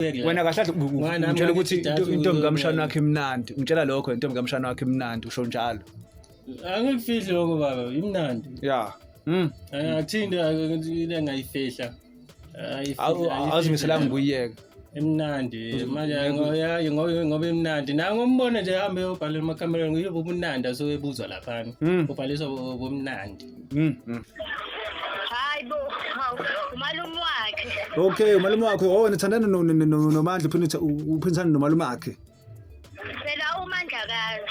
Wena kahle kahle ungitshela ukuthi intombi kamshana wakhe imnandi, ungitshela lokho intombi kamshana wakhe imnandi, usho njalo. Angikufihli lokho baba, imnandi. Yeah. Akuthinte into engayifihla. Awuzimiselanga ukuyiyeka. Imnandi manje ngoba imnandi nangombona nje hambe yobhala emakhamereni ngiyobe ubunandi asuke ebuzwa laphana. Ubhaliswa ubumnandi. Hayi bo, hawu, umalume wakhe. Okay, umalume wakhe. Oh, nithandana noMandla uphinde uphindisana nomalume wakhe. Phela uMandlakazi.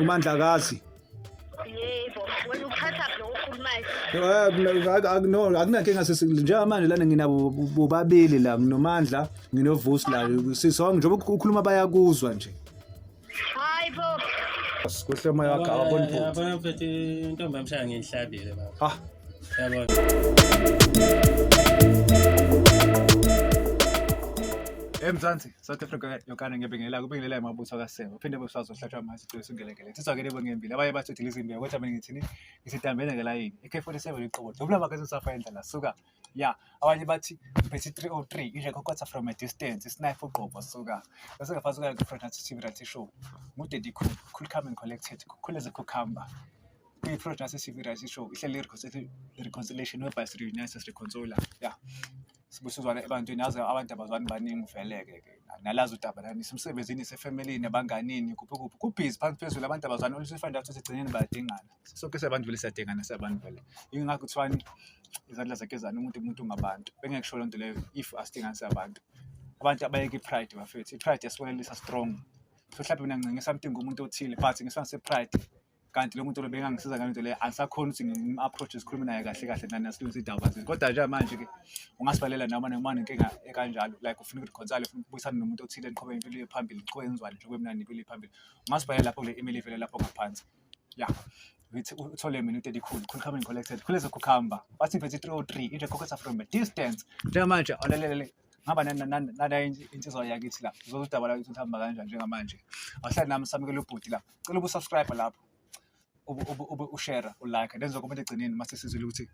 UMandlakazi. Yebo, wena ukuthatha lokho okhulumayo. No, akunankinga sisi, njengamanje lana nginabo bobabili la, nginoMandla, nginoVusi la. Sisonke njengoba ukhuluma bayakuzwa nje. Hayi bo. Kuhle moya wakhe awaboni phutha. Yabona mfethu intombi yamshaya ngiyihlabile baba. Ah. Yabona. EMzansi, South Africa yokana ngiyabingelela kubingelela amabutho kaSebe. Uphinde busazo hlatshwa amanzi iqiniso ingelengele. Siswa ke lebo ngembili. Abaye bathi udiliza imbewu kodwa mina ngithini? Ngisidambene ngelayini. AK47 iqobo. Dubula makhe safa indlela suka. Yeah, abanye bathi ngiphethe 303 inje kokotha from a distance, snipe uqobo suka. Bese ngafasa ku Frontier TV reality show. Ngudaddy cool, cool calm and collected, cool as a cucumber. Kwi-Frontier TV reality show ihlele reconciliation whereby reunite reconcile. Yeah. Sibusizwana ebantwini, yazi abantu abazwani baningi vele-ke ke nalazi udaba lani isemsebenzini, isefemelini, abanganini, kuphi kuphi kubhizi phansi phezulu, abantu abazwani only find out ukuthi egcineni bayadingana. Sonke siyabantu vele, siyadingana siyabantu vele. Ingakho kuthiwani izandla zagezana, umuntu ngabantu. Bengekusho loo nto leyo if asidingani siyabantu. Abantu abayeke i-pride bafethu, i-pride yasibonelisa strong. So mhlawumbe mina ngincinge something kumuntu othile but ngesibanga se-pride kanti lo muntu lo bengangisiza ngale nto leyo, angisakhoni ukuthi ngim-approach sikhulume naye kahle kahle nani asilungise idaba nje. Kodwa nje manje-ke ungasibhalela noma noma nenkinga ekanjalo, like ufuna ukureconcile, ufuna ukubuyisana nomuntu othile, niqhubeke impilo iye phambili, niqhubeke nizwane nje kube mnandi impilo iye phambili. Ungasibhalela lapho kule email ivele lapho ngaphansi. Yeah. Ngithi uthole mina uTeddy Cool, cool coming collected, cool as a cucumber. Bathi ngiphethe 303, into ekhokhetha from a distance. Njengamanje awulalelele ngaba nana insizwa yakithi la. Uzozwa udaba la ukuthi uhamba kanjani njengamanje. Awuhlali nami samukela ubhuti la. Cela ubusubscribe lapho. Ube ushare, ulike. Then uzokhomenta egcineni mase sizwile ukuthi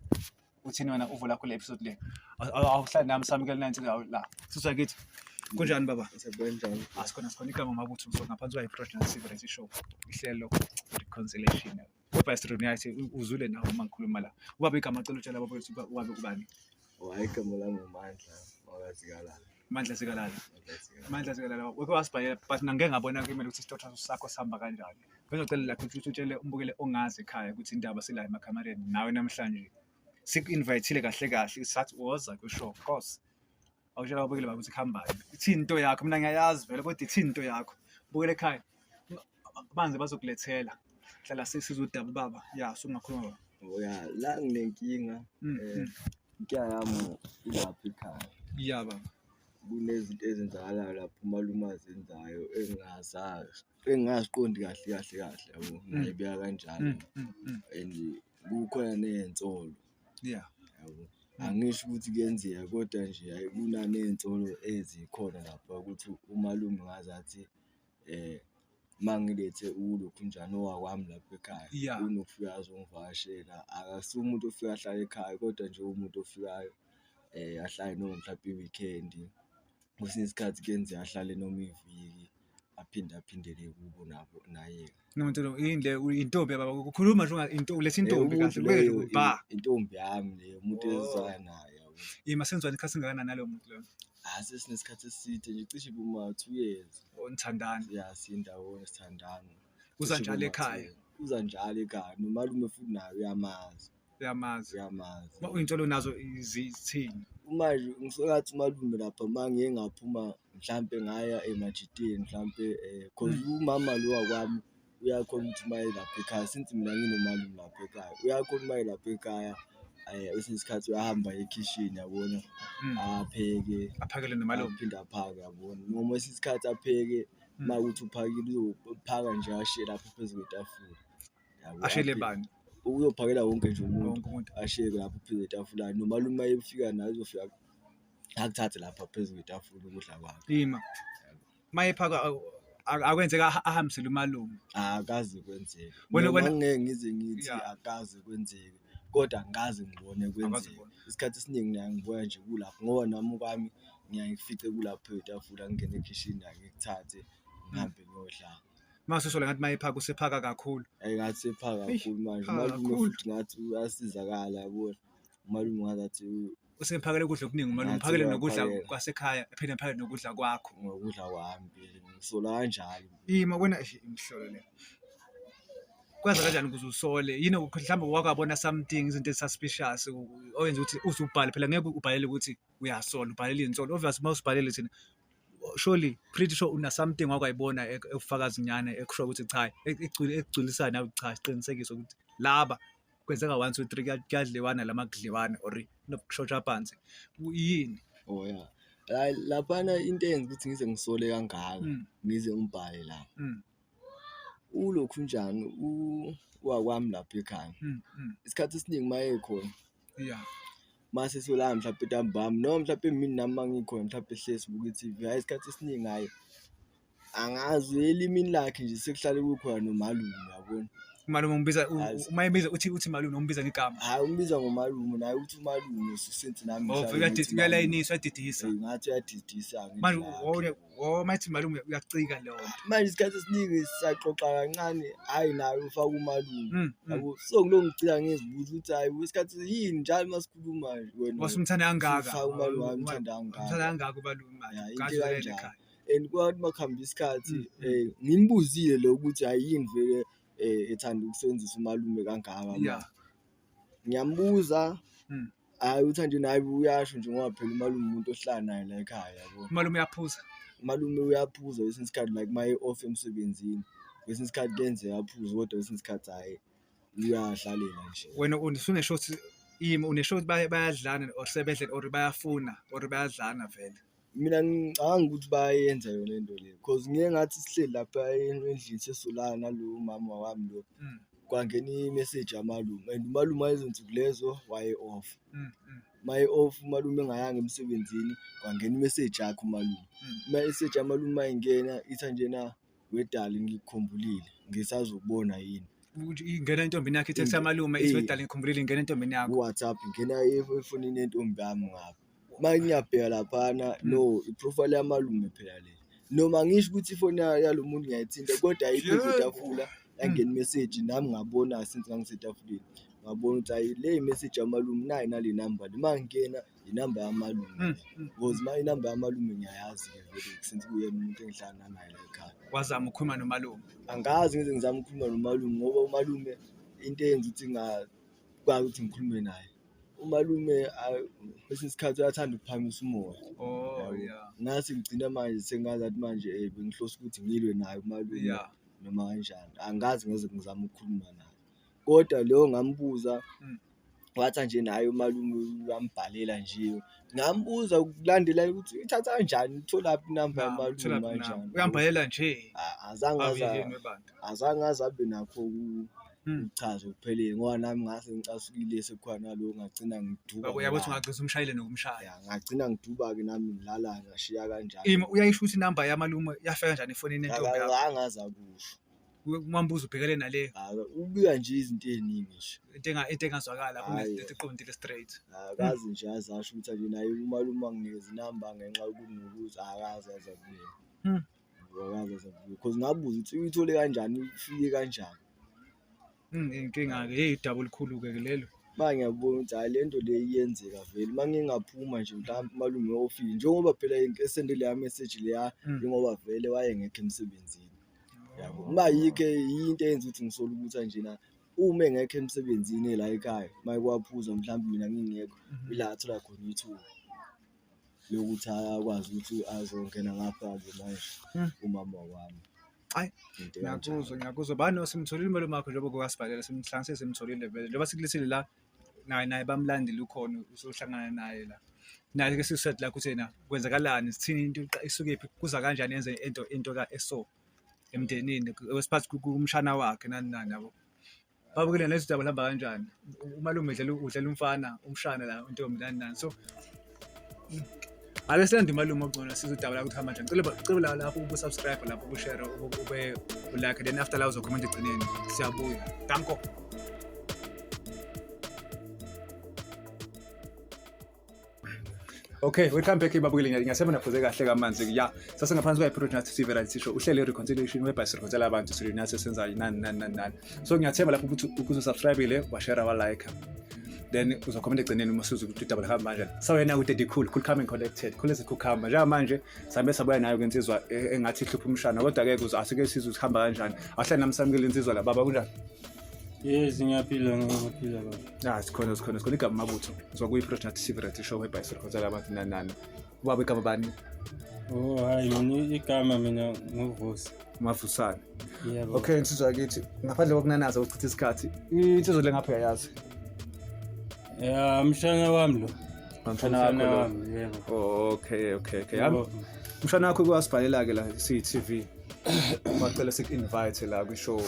uthini wena uvo lakho le episode le. Awuhlali nami samukela na insizwa la. Insizwa yakithi. Kunjani baba? Sekunjani? Asikhona sikhona igama Mabutho so ngaphansi kwayo Project Secret Show. Ihlelo reconciliation. Ubaba reunite uzule nawe uma ngikhuluma la. Ubaba igama cela utshela baba ukuthi ubabe ubani. Hayi, igama lami uMandla wakaZikalala. Mandla Zikalala. Mandla Zikalala. Mandla Zikalala. Wake wasibhalela but ngeke ngabona ku-email ukuthi isitotha sakho sihamba kanjani. Bengizocela lapho ukuthi utshele umbukele ongazi ekhaya ukuthi indaba sila emakhamereni nawe namhlanje. Siku-invite-ile kahle kahle sathi woza kwi-show of course. Awutshela ababukeli bakho ukuthi kuhambani. Ithini into yakho? Mina ngiyayazi vele kodwa ithini into yakho? Bukele ekhaya. Amanzi bazokulethela. Hlala sisizwe udaba baba. Ya, sungakhuluma baba. Oh ya, la nginenkinga. Inkinga yami ilapha ekhaya. Ya baba. Kunezinto ezenzakalayo lapho umalume azenzayo engingazazi, engingaziqondi kahle kahle kahle yabo. Ngingayibeka kanjalo. And kukhona ney'nsolo. Yabo. Angisho ukuthi kuyenzeka kodwa nje hhayi kunaney'nsolo ezikhona lapha ukuthi umalume ngazathi uma ngilethe ulokhunjani owakwami lapha ekhaya, unokufika azongivakashela. Akasiye umuntu ofika ahlale ekhaya kodwa nje uwumuntu ofikayo ahlale noma mhlampe i-weekend. Kwesinye isikhathi kuyenzeka ahlale noma iviki aphinde aphindele kubo nabo naye-ke. Nomuntu lo yini le intombi yababa ukhuluma nje into uletha intombi Umuntu kahle leyo, kubeke ba. Intombi yami leyo, umuntu esizwana naye yabo. Yima senzwana isikhathi singakanani nalowo muntu loyo? Ah, sesinesikhathi eside nje, cishe boma 2 years. Oh, nithandana. Ya, sindawonye sithandana. Uza Cishe njalo boma ekhaya? 2 years. Uza njalo ekhaya, nomalume futhi naye uyamazi. Uyamazi. Uyamazi. Uma uy'nsolo nazo zithini? Manje ngisengathi umalume lapha uma ngiye ngaphuma mhlampe ngaya emajiteni mhlampe cause umama lo wakwami uyakhona ukuthi uma elapha ekhaya, since mina nginomalume lapha ekhaya, uyakhona uma elapha ekhaya kwesinye isikhathi uyahamba ekhishini yabona, apheke. Aphakele nomalume. Aphinde aphake yabona, noma kwesinye isikhathi apheke uma kuwukuthi uphakile uzophaka nje ashiye lapha phezu kwetafula. Yabo, Ashiyele apheke. bani? Uyophakela wonke nje umuntu, Wonke umuntu. ashiye lapho phezu kwetafula. Nomalume uma efika naye uzofika akuthathe lapha phezu kwetafula ukudla kwakhe. Ima. Uma ephaka akwenzeka ahambisele umalume. Akaze kwenzeke. Wena Noma wena ngeke ngize ngithi Yeah. akaze kwenzeke, kodwa angikaze ngibone Akaze kwenzeka. ubone. Isikhathi esiningi ngiyaye ngibona nje kulapho ngoba nami kwami Ngiyaye ngifice kulapho itafula, ngingene ekhishini naye ngikuthathe ngihambe ngiyodla. Mase usola ngathi mayephaka usephaka kakhulu. Ayi ngathi sephaka Eish, kakhulu manje, phaka umalume kakhulu. futhi ngathi uyasizakala yabona. Umalume ngazathi Usemphakele ukudla okuningi umalume, Ngathi uphakele nokudla uyaphakela. kwasekhaya, ephinde aphakele nokudla kwakho. Ngokudla kwami vele ngisola kanjalo. Ima wena, eish, imhlolo le. Kwenza kanjani ukuze usole? Yini mhlawumbe wakwabona something, izinto ezi-suspicious oyenza ukuthi uze ubhale? Phela ngeke ubhalele ukuthi uyasola, ubhalele iy'nsolo. Obvious uma usibhalele thina, surely pretty sure una something wakwayibona ekufakazi nyana ekusho ukuthi cha, ekugculisayo nawe, cha, siqinisekise ukuthi laba kwenzeka 1 2 3, kuyadliwana lama kudliwana or kushotshwa phansi. Yini? Oh yeah. Hayi laphana into eyenza ukuthi ngize ngisole kangaka, ngize ngibhale la. Ulokhu njani wakwami lapha ekhaya. Isikhathi esiningi uma ekhona. Mase solala mhlawumbe ntambama noma mhlawumbe emini nami uma ngikhona mhlawumbe sihlezi sibuka i-T_V. Hhayi isikhathi esiningi hhayi angazi elimini lakhe nje sekuhlale kukhona nomalume yabona. Umalume umbiza uma embiza uthi malume, umbiza ngegama. Hhayi umbiza ngomalume naye uthi umalume since nami Oh, ngihlale ngithi malume. Uyalayiniswa, uyadidisa. Eh, ngathi uyadidisa Manje ngendlela yakhe. mayithi malume uyacika leyo nto. Manje isikhathi esiningi sisaxoxa kancane, hhayi naye ufaka umalume. Yabo, so ngilokhu ngigcina ngizibuza ukuthi hhayi isikhathi yini njalo uma sikhuluma nje wena Wasumthanda kangaka. usufaka umalume, hhayi umthanda kangaka. Umthanda kangaka umalume manje. Ya, into Ngathi uzoyela ekanjalo. ekhaya. And kwathi uma kuhamba isikhathi ngimbuzile lo ukuthi hhayi yini vele ethanda ukusebenzisa umalume kangaka manje. Ngiyambuza, hhayi uthi nje naye uyasho nje ngoba phela umalume umuntu ohlala naye la ekhaya yabo. Umalume uyaphuza? Umalume uyaphuza kwesinye isikhathi like uma e-off emsebenzini. Kwesinye isikhathi kuyenzeka aphuze kodwa kwesinye isikhathi hhayi uyadlalela nje. Wena usunesho ukuthi yimi unesho ukuthi bayadlana or sebedlela or bayafuna or bayadlana vele? Mina ngicabanga ukuthi bayayenza yona lento le cause ngike ngathi sihleli lapha endlini sesolala nalo mama wami lo, kwangena i-message yamalume and umalume walezo nsuku lezo waye-off. Uma e-off umalume engayanga emsebenzini, kwangena i-message yakhe umalume. I-message yamalume uma ingena ithi njena, wedali ngikukhumbulile ngisazokubona yini. Ingena entombini yakho i-text yamalume ithi wedali ngikhumbulile, ingena entombini yakho. Ku-WhatsApp ingena efonini yentombi yami ngapha. Uma ngiyabheka laphana, no i-profile yamalume phela le. Noma ngisho ukuthi ifoni yalo muntu ngiyayithinta kodwa ayikho itafula, yangena i-message nami ngabona since ngangisetafuleni. Ngabona ukuthi hhayi le i-message yamalume nayi nale namba le. Uma ngingena inamba yamalume. Because uma inamba yamalume ngiyayazi-ke vele since kuyena umuntu engihlala naye la ekhaya. Wazama ukukhuluma nomalume? Angikaze ngize ngizame ukukhuluma nomalume ngoba umalume into eyenza ukuthi ngingakwazi ukuthi ngikhulume naye, umalume kwesinye isikhathi uyathanda ukuphakamisa umoya. Oh yeah. Ngase ngigcina manje sengazathi manje bengihlose ukuthi ngilwe naye umalume noma kanjani. Angikaze ngize ngizame ukukhuluma naye. Kodwa lo ngambuza wathi nje naye umalume uyambhalela nje. Ngambuza ukulandela ukuthi uyithatha kanjani, utholaphi inamba yamalume kanjani. Uyambhalela nje. Azange azange aze abe nakho ukuchaza okuphelele ngoba nami ngase ngicasukile sekukhona nalowo ngagcina ngiduba. Uyabo ukuthi ungagcina umshayile nokumshaya. Ya, ngagcina ngiduba-ke nami ngilala ngashiya kanjalo. Ima uyayisho ukuthi inamba yamalume yafika kanjani efonini yentombi yakho? Azange aze akusho. Umambuzo ubhekele nale. Ubika nje izinto ey'ningi nje. Into engazwakala, kunento eqondile straight. Akaze nje aze asho ukuthi nje naye umalume wanginikeza inamba ngenxa yokuthi nokuthi akaze aze akubeke. Akaze aze akubeke cause ngabuza ukuthi uyithole kanjani, ifike kanjani. Inkinga-ke, hheyi udaba olukhulu-ke lelo. Uma ngiyabona ukuthi hhayi le nto le iyenzeka vele, uma ngingaphuma nje mhlawumbe umalume ofile njengoba phela esende leya message leya njengoba vele wayengekho emsebenzini. Yabo, uma yikho into eyenza ukuthi ngisole ukuthi kanjena uma engekho emsebenzini la ekhaya, uma kwaphuza mhlawumbe mina ngingekho, ila athola khona ithuba lokuthi akwazi ukuthi azongena ngapha-ke manje umama wami. Hhayi, ngiyakuzwa, ngiyakuzwa. Bani simtholile umalume wakho njengoba kwasibhalela, simhlanganise simtholile vele. Njengoba sikulethile la, naye naye bamlandile ukhona, usohlangana naye la. Naye ke sisuset la ukuthi yena kwenzakalani, sithini into isukephi, kuza kanjani yenze into ka eso emndenini, wesiphathi kumshana wakhe nani nani yabo. Babukele lezi daba lihamba kanjani. Umalume udlela umfana, umshana la intombi nani nani. So ake silande umalume okungcono size udaba lakho ukuthi hamba kanjani. Cela lapho ube subscribe lapho ube share ube like then after la uzocomment egcineni. Siyabuya. Danko. Okay, welcome back ibabukeli ngiyathemba naphuze kahle kamanzi. Ya, sasengaphansi kwayi-Project TV Reality Show. Uhlelo reconciliation whereby sireconcile abantu sirinathi senza nani nani nani nani. So ngiyathemba lapho ukuthi ukuze subscribe-ile, washare wa like. Then uzokhomenta egcineni uma usuzwa ukuthi udaba lihamba kanjani. Sawena ku-Daddy Cool, Cool Coming Collected, Cool as a Cucumber. Njengamanje sihambe sabuya nayo ke insizwa engathi ihlupha umshana kodwa ke kuze asike sizwe ukuthi hamba kanjani. Ahlale nami samukele insizwa la baba kunjani? Yes, ngiyaphila ngiyaphila baba. Ah, sikhona sikhona sikhona igama Mabutho. Ngizwa kuyi-Project TV Reality Show whereby sireconcile abantu nani nani. Ubaba igama bani? Oh hayi mina igama mina nguVusi. Mavusane. Yebo. Okay, insizwa yakithi ngaphandle kokunanaza ukuchitha isikhathi, insizwa le ngapha uyayazi. Ya mshana wami lo. Mshana wakho lo. wami, yebo. Oh, okay, okay, okay. Yebo. Mshana wakho kwasibhalela ke la siyi-TV. Wacela siku-invite la kwi-show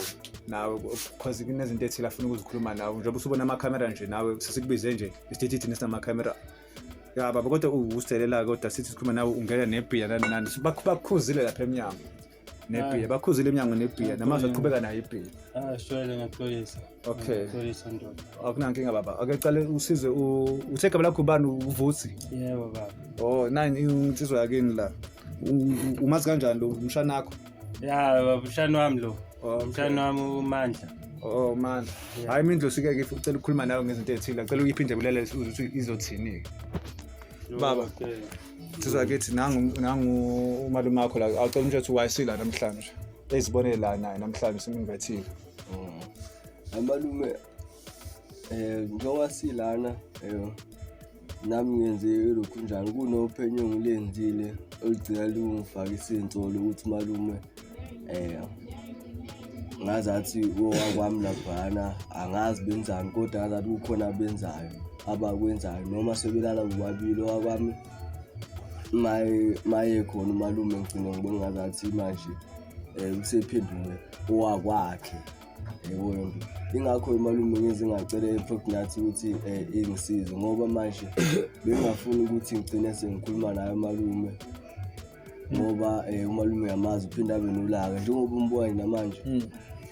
nawe because kunezinto ethile afuna ukuzikhuluma nawe njengoba usubona amakhamera nje nawe sesikubize nje isithi thina sinamakhamera. Ya baba kodwa uwuselela kodwa sithi sikhuluma nawe ungena nebhiya nani nani. Bakukhuzile lapha emnyango. Nebhiya bakhuzile emnyango nebhiya namazwi aqhubeka nayo ibhiya. Ah, shwele ngiyaxolisa. Okay. Ngiyaxolisa ndoda. Akunankinga baba. Ake cale usize uthe igama lakho ubani uVusi? Yebo baba. Oh, nani insizwa yakini la. Umazi kanjani lo umshana wakho? Ya baba mshana wami lo. Okay. Mshana wami uMandla. Oh Mandla. Hayi mindlu sike ke ucela ukukhuluma nawe ngezinto ezithile. Cela uyiphinde kulele ukuthi izothini ke. Baba. Okay. Insizwa yakithi nangu nangu umalume wakho la. Awucela umtshele ukuthi wayesila namhlanje. Ezibonele la naye namhlanje siminvethile. Amalume njengoba silana nami ngenze lokhu njani kunophenyo engilenzile olugcina lungifakisa iy'nsolo ukuthi malume ngazathi owakwami laphayana angazi benzani kodwa ngazathi kukhona abenzayo abakwenzayo noma sebelala bobabili owakwami maye khona umalume ngigcine ngibona ngazathi manje usephenduke owakwakhe yebo yonto. Ingakho umalume ngize ngacela i-Prognat ukuthi ingisize ngoba manje bengingafuni ukuthi ngigcine sengikhuluma naye umalume ngoba umalume uyamazi uphinde abe nolaka njengoba umbuka nje namanje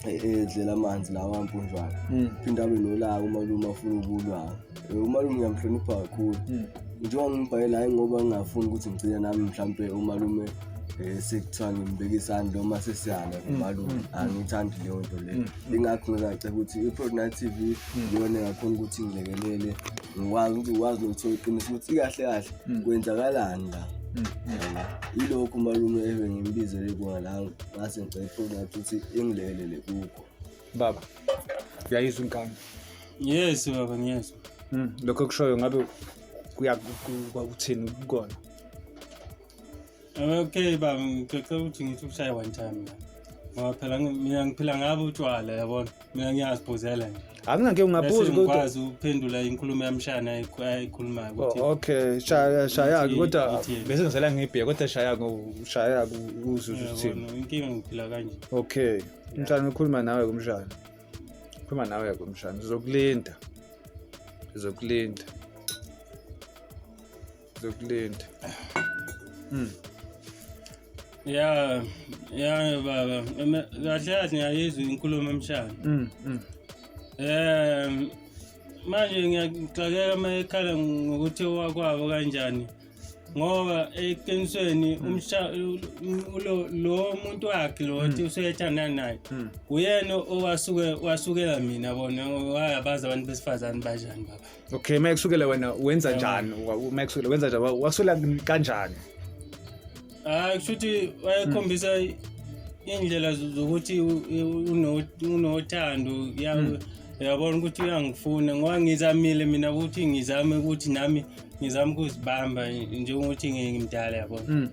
edlela amanzi lawa ampunjwana uphinde abe nolaka umalume afuna ukulwa. Umalume ngiyamhlonipha kakhulu njengoba ngibhayela hayi ngoba ngingafuni ukuthi ngigcine nami mhlampe umalume sekuthiwa ngimbeka isandla noma sesiyalwa nomalume angiyithandi leyo nto leyo. Ingakho ngingacela ukuthi i-Prognat TV iyona engakhona ukuthi ngilekelele ngikwazi ukuthi ngikwazi nokuthola iqiniso ukuthi kahle kahle kwenzakalani la. Yilokhu umalume ebengimbizele kona la ngase ngicela i-Prognat ukuthi ingilekelele kukho. Baba, uyayizwa inkani? Yes baba ngiyezwa. Lokho okushoyo ngabe kuya uthini kukona? Okay baba ngicela ukuthi ngithi ukushaya one time la. Ngoba phela mina ngiphila ngabo utshwala yabona. Mina ngiyaziphuzela nje. Akunanke ungaphuzi Bese kodwa. ngikwazi ukuphendula inkulumo yamshana ayikhulumayo ukuthi Oh, okay, shaya shaya kodwa bese ngizela ngebhiya kodwa shaya shaya uzwe ukuthi uthini. yabona inkinga ngiphila kanje. Okay, umshana ukhuluma nawe kumshana. Khuluma nawe kumshana. Sizokulinda. Sizokulinda. Sizokulinda. Ya ya baba kahle kahle ngiyayizwa inkulumo emshana. Manje ngiyagxekeka uma ekhala ngokuthi owakwabo kanjani ngoba eqinisweni lo muntu wakhe lo othi useyethandana naye uyena owasuke wasukela mina bona wayabazi abantu besifazane banjani baba. Okay, uma kusukela wena wenza njani? Uma kusukela wenza njani? Wasukela kanjani? Hayi kusho ukuthi wayekhombisa indlela zokuthi unothando uyabona ukuthi uyangifuna ngoba ngizamile mina ukuthi ngizame ukuthi nami ngizame ukuzibamba njengokuthi ngimdala yabona.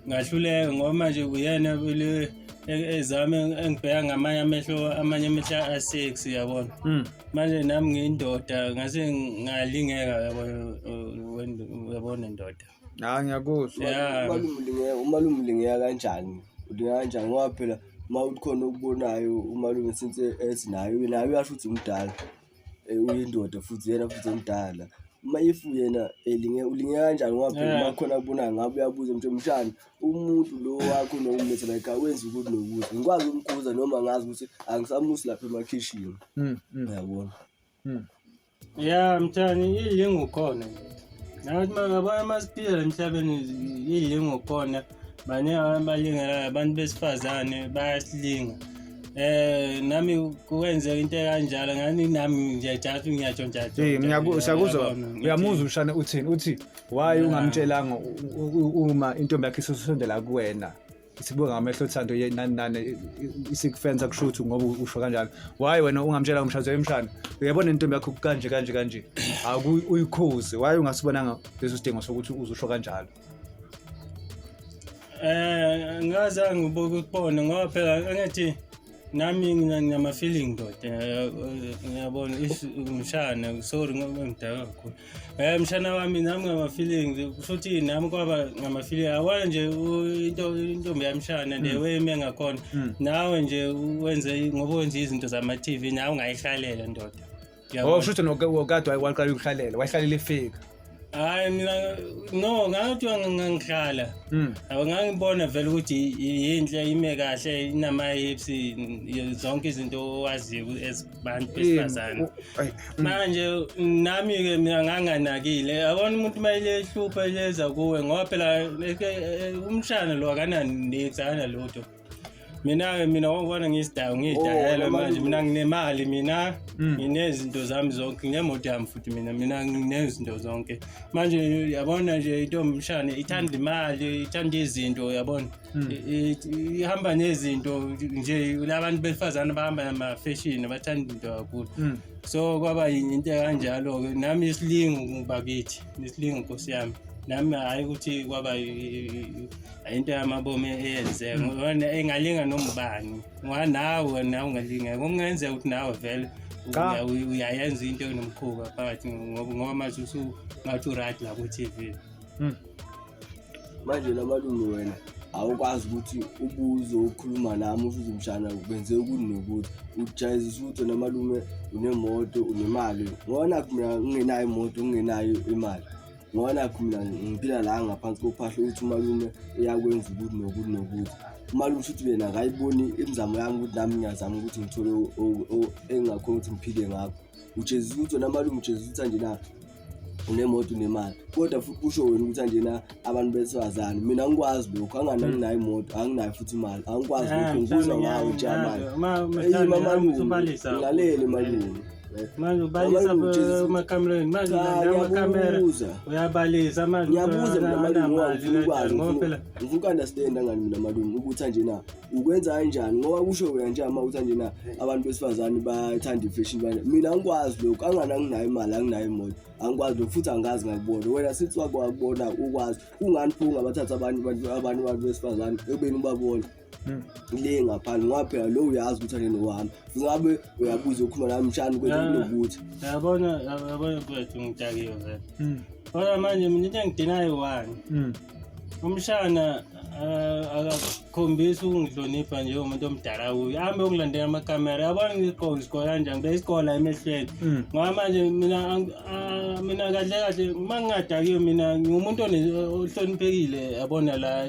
Ngahluleka ngoba manje uyena le ezame engibheka ngamanye amehlo amanye amehlo a-sexy yabona. Manje nami ngiyindoda ngase ngalingeka yabona uyabona ndoda. Hayi ngiyakuzwa. Yeah. Umalume ulingeka kanjani? Ulingeka kanjani ngoba phela uma ukhona okubonayo umalume since ethi naye naye uyasho ukuthi umdala uyindoda futhi yena futhi omdala. Uma if yena ulingeka kanjani ngoba phela uma khona akubonayo ngabe uyabuza mntu mshana umuntu lo wakho nokumletha like awenzi ukuthi nokuthi ngikwazi ukumkhuza noma ngazi ukuthi angisamusi lapha emakhishini. Uyabona? Ya mthani ilingu khona. Nathi mangabona masiphila emhlabeni ilingo khona baningi abantu balingelayo, abantu besifazane bayasilinga. Nami kwenzeka into ekanjalo, ngani nami nje just ngiyatshontsha. Eh, siyakuzwa, uyamuzwa umshana uthini, uthi why ungamtshelanga uma intombi yakho isosondela kuwena, isibuka ngamehlo othando nani nani, isikufensa kusho ukuthi ngoba usho kanjalo, why wena ungamtshela umshana emshana, uyabona intombi yakho kanje kanje kanje, uyikhuze, why ungasibonanga leso sidingo sokuthi uzusho kanjalo? Ngazange ngibuke ukubona ngoba phela angithi nami nginama-feeling ndoda, ngiyabona umshana, sorry ngoba ngidaka kakhulu. Mshana wami nami ngama-feelings, futhi nami kwaba ngama-feeling. Awona nje into intombi yamshana the way ime ngakhona, nawe nje wenze ngoba wenze izinto zama-TV, nawe ungayihlalela ndoda. Oh, kusho ukuthi nokade waqala ukuhlalela, wayihlalela ifika. Hayi mina no, ngathi ngangihlala. Ngangibona vele ukuthi yinhle, ime kahle, inama-hips, zonke izinto owaziyo ezibantu besifazane. Manje nami-ke mina nganganakile, yabona umuntu uma ilehlupha ileza kuwe, ngoba phela umshana lo akananix, akanalutho. Mina-ke mina wangibona ngiyisidakwa, ngiyidakela manje, mina nginemali, mina nginezinto zami zonke, nginemoto yami futhi mina nginezinto zonke. Manje yabona nje intombi mshana ithanda imali, ithanda izinto, yabona, ihamba nezinto nje, labantu besifazane bahamba nama-fashion, bathanda into kakhulu. So kwaba into kanjalo-ke, nami isilingo bakithi, isilingo nkosi yami, nami hhayi ukuthi kwaba into yamabomu eyenzeka, ngoba engalinga noma ubani, ngoba nawe nawe ungalinga, kungenzeka ukuthi nawe vele uyayenza into enomkhuba phakathi, ngoba manje usungathi u-right la ku-TV. Manje namalume wena awukwazi ukuthi ubuze ukukhuluma nami usuze umshana kwenze ukuthi nokuthi ujayezisa ukuthi wena malume unemoto unemali, ngoba nakhu mina ngingenayo imoto ngingenayo imali, ngoba nakhu mina ngiphila la ngaphansi kophahla ukuthi umalume uyakwenza ukuthi nokuthi nokuthi. Umalume futhi yena akayiboni imizamo yami ukuthi nami ngiyazama ukuthi ngithole engingakhona ukuthi ngiphile ngakho. Ujezisa ukuthi wena malume, ujezisa ukuthi anje na unemoto unemali, kodwa futhi kusho wena ukuthi anjena abantu besifazane, mina angikwazi lokho, angani anginayo imoto, anginayo futhi imali, angikwazi lokho, ngikuzwa ngawe nje manje. Malume, ngilalele malume. Manje ubalisa emakamereni, manje amakamera uyabalisa manje. Ngiyabuza mina malume, ngoba ngifuna ukwazi, ngifuna uku-understand angani mina malume ukuthi anjena ukwenza kanjani, ngoba kusho wena nje uma uthi anjena abantu besifazane bathanda i-fashion, mina angikwazi lokho, angani anginayo imali, anginayo imoto, angikwazi lokho futhi angazi ngakubona. Wena sithi wakubona ukwazi, kungani pho ungabathatha abantu besifazane ekubeni ubabona le ngaphandle, ngoba phela lo uyazi ukuthi ane nowami, ngabe uyabuza ukukhuluma nami mshana kwenza nokuthi. Yabona, yabona mfethu ngidakiwe vele. Kodwa manje mina into engidinayo one, umshana akakhombisi ukungihlonipha njengomuntu omdala kuye, ahambe ukungilandela amakamera, yabona ngigqoke isikole kanjani, ngibeka isikole emehlweni. Ngoba manje mina mina kahle kahle uma ngingadakiwe mina ngingumuntu ohloniphekile, yabona la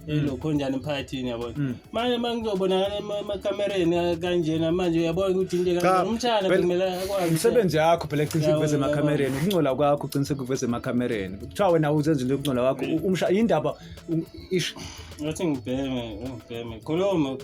elokho njani emphakathini, yabona. Manje uma ngizobonakala emakamereni kanjena manje uyabona ukuthi into kanjani, umshana kumele akwazi. Imisebenzi yakho phela ecishe ukuveza emakamereni, ukungcola kwakho uqinise ukuveza emakamereni. Kuthiwa wena uzenza into yokungcola kwakho, indaba isho. Ngathi ngibheme, khuluma.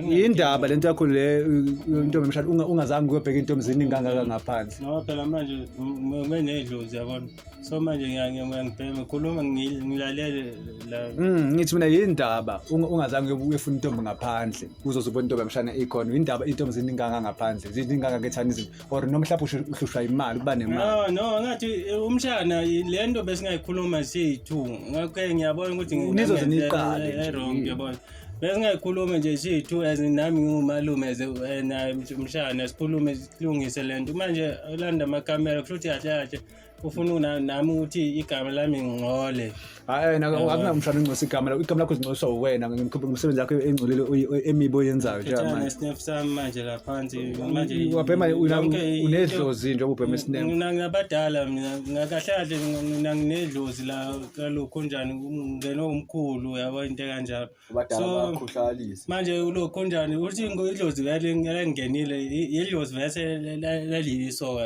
Indaba lento yakho le intombi emshana ungazange uyobheka into emzini kangaka ngaphandle. No phela manje nginedlozi yabona. So manje ngiyangibhema, khuluma ngilalele la. Ngithi mina yindaba ungazange uyofuna intombi ngaphandle, uzozubona intombi emshana ikhona. Indaba intombi ziningi kangaka ngaphandle, ziningi kangaka ethani izinto, or noma mhlawumbe uhlushwa imali kuba nemali. No, ngathi umshana le nto besingayikhuluma siyi-two, ngakho ngiyabona ukuthi nizoze niyiqale nje. Wrong, ngiyabona. Besingayikhuluma nje siyi-two as nami ngiwumalume as naye umshana, sikhulume silungise le nto. Manje ulanda amakamera kusho ukuthi kahle kahle ufuna nami ukuthi igama lami ngingcole. Hayi akunamshana ungcosa igama lakho, igama lakho lingcoliswa uwena ngemisebenzi yakho engcolile emibi oyenzayo njengamanje. Nesnefu sami manje la phansi manje. Wabhema unedlozi nje ubhema isnefu. Mina ngabadala mina kahle kahle mina nginedlozi la kalokho njani ngene umkhulu yabo into kanjalo. Abadala bayakhohlakalisa. Manje ulokho njani uthi idlozi vele ngenile, idlozi vele laliyisoka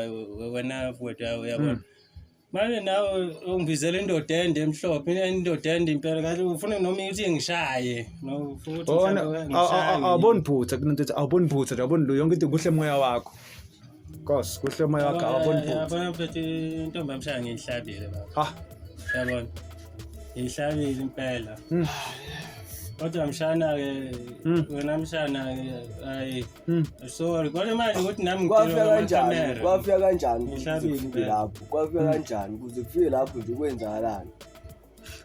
wena mfowethu uyabona. Manje nawe ungibizela indoda ende emhlophe, indoda ende impela kahle ufuna noma ukuthi ngishaye. No ufuna ukuthi Bona mhlawumbe ngishaye. awuboni phutha kunento ethi awuboni phutha nje awuboni lo yonke into kuhle moya wakho. Nkosi kuhle moya wakho awuboni phutha. Yabona mfethu intombi yamshaya ngiyihlabile baba. Ha. Yabona. Ngiyihlabile impela. Kodwa mshana-ke wena mshana-ke hayi sorry kodwa manje ukuthi nami Kwafika ngidinwa kanjani? ngamakhamera. Kwafika kanjani ukuze Ngihlabile kufike impela. lapho? Kwafika kanjani ukuze kufike lapho nje kwenzakalani?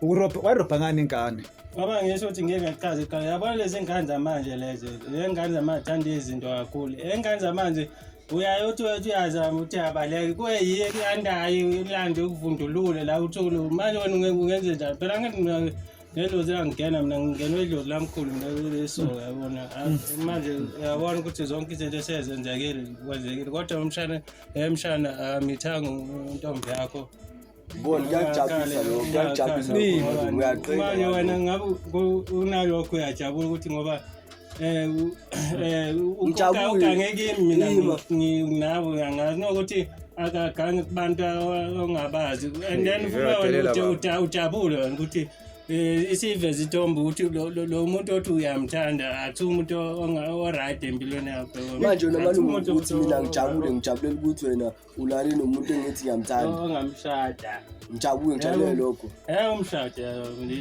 Urobha wayirobha ngani ingane? Ngoba ngisho ukuthi ngeke ngachaza iqala. Yabona lezi ngane zamanje lezi. Le ngane zamanje thanda izinto kakhulu. Engane zamanje uyaye uthi uthi uyazama uthi abaleke kuye yiye kuyandayo ilande ukuvundulule la uthule manje wena ungenze njani phela angithi mina ngedlozi langena mina ngingenwe idlozi lamkhulu mina leso yabona manje uyabona ukuthi zonke izinto esezenzekile kwenzekile kodwa umshana emshana amithanga intombi yakho. Bona kuyakujabulisa lokho, kuyakujabulisa lokho, uyaqina. Manje wena ngabe unalokho uyajabula ukuthi ngoba Ngijabule. ugange kimi mina Ima. nginabo angazi nokuthi akagange kubantu ongabazi and then futhi wena uyadelela ukuthi baba. ujabule wena ukuthi isiveze intombi ukuthi lo muntu othi uyamthanda athi umuntu o-right empilweni yakho. Manje wena Athi malume umuntu ukuthi mina ngijabule ngijabulela ukuthi wena ulale nomuntu engithi ngiyamthanda. Ongamshada. Ngijabule ngijabulele lokho. Umshado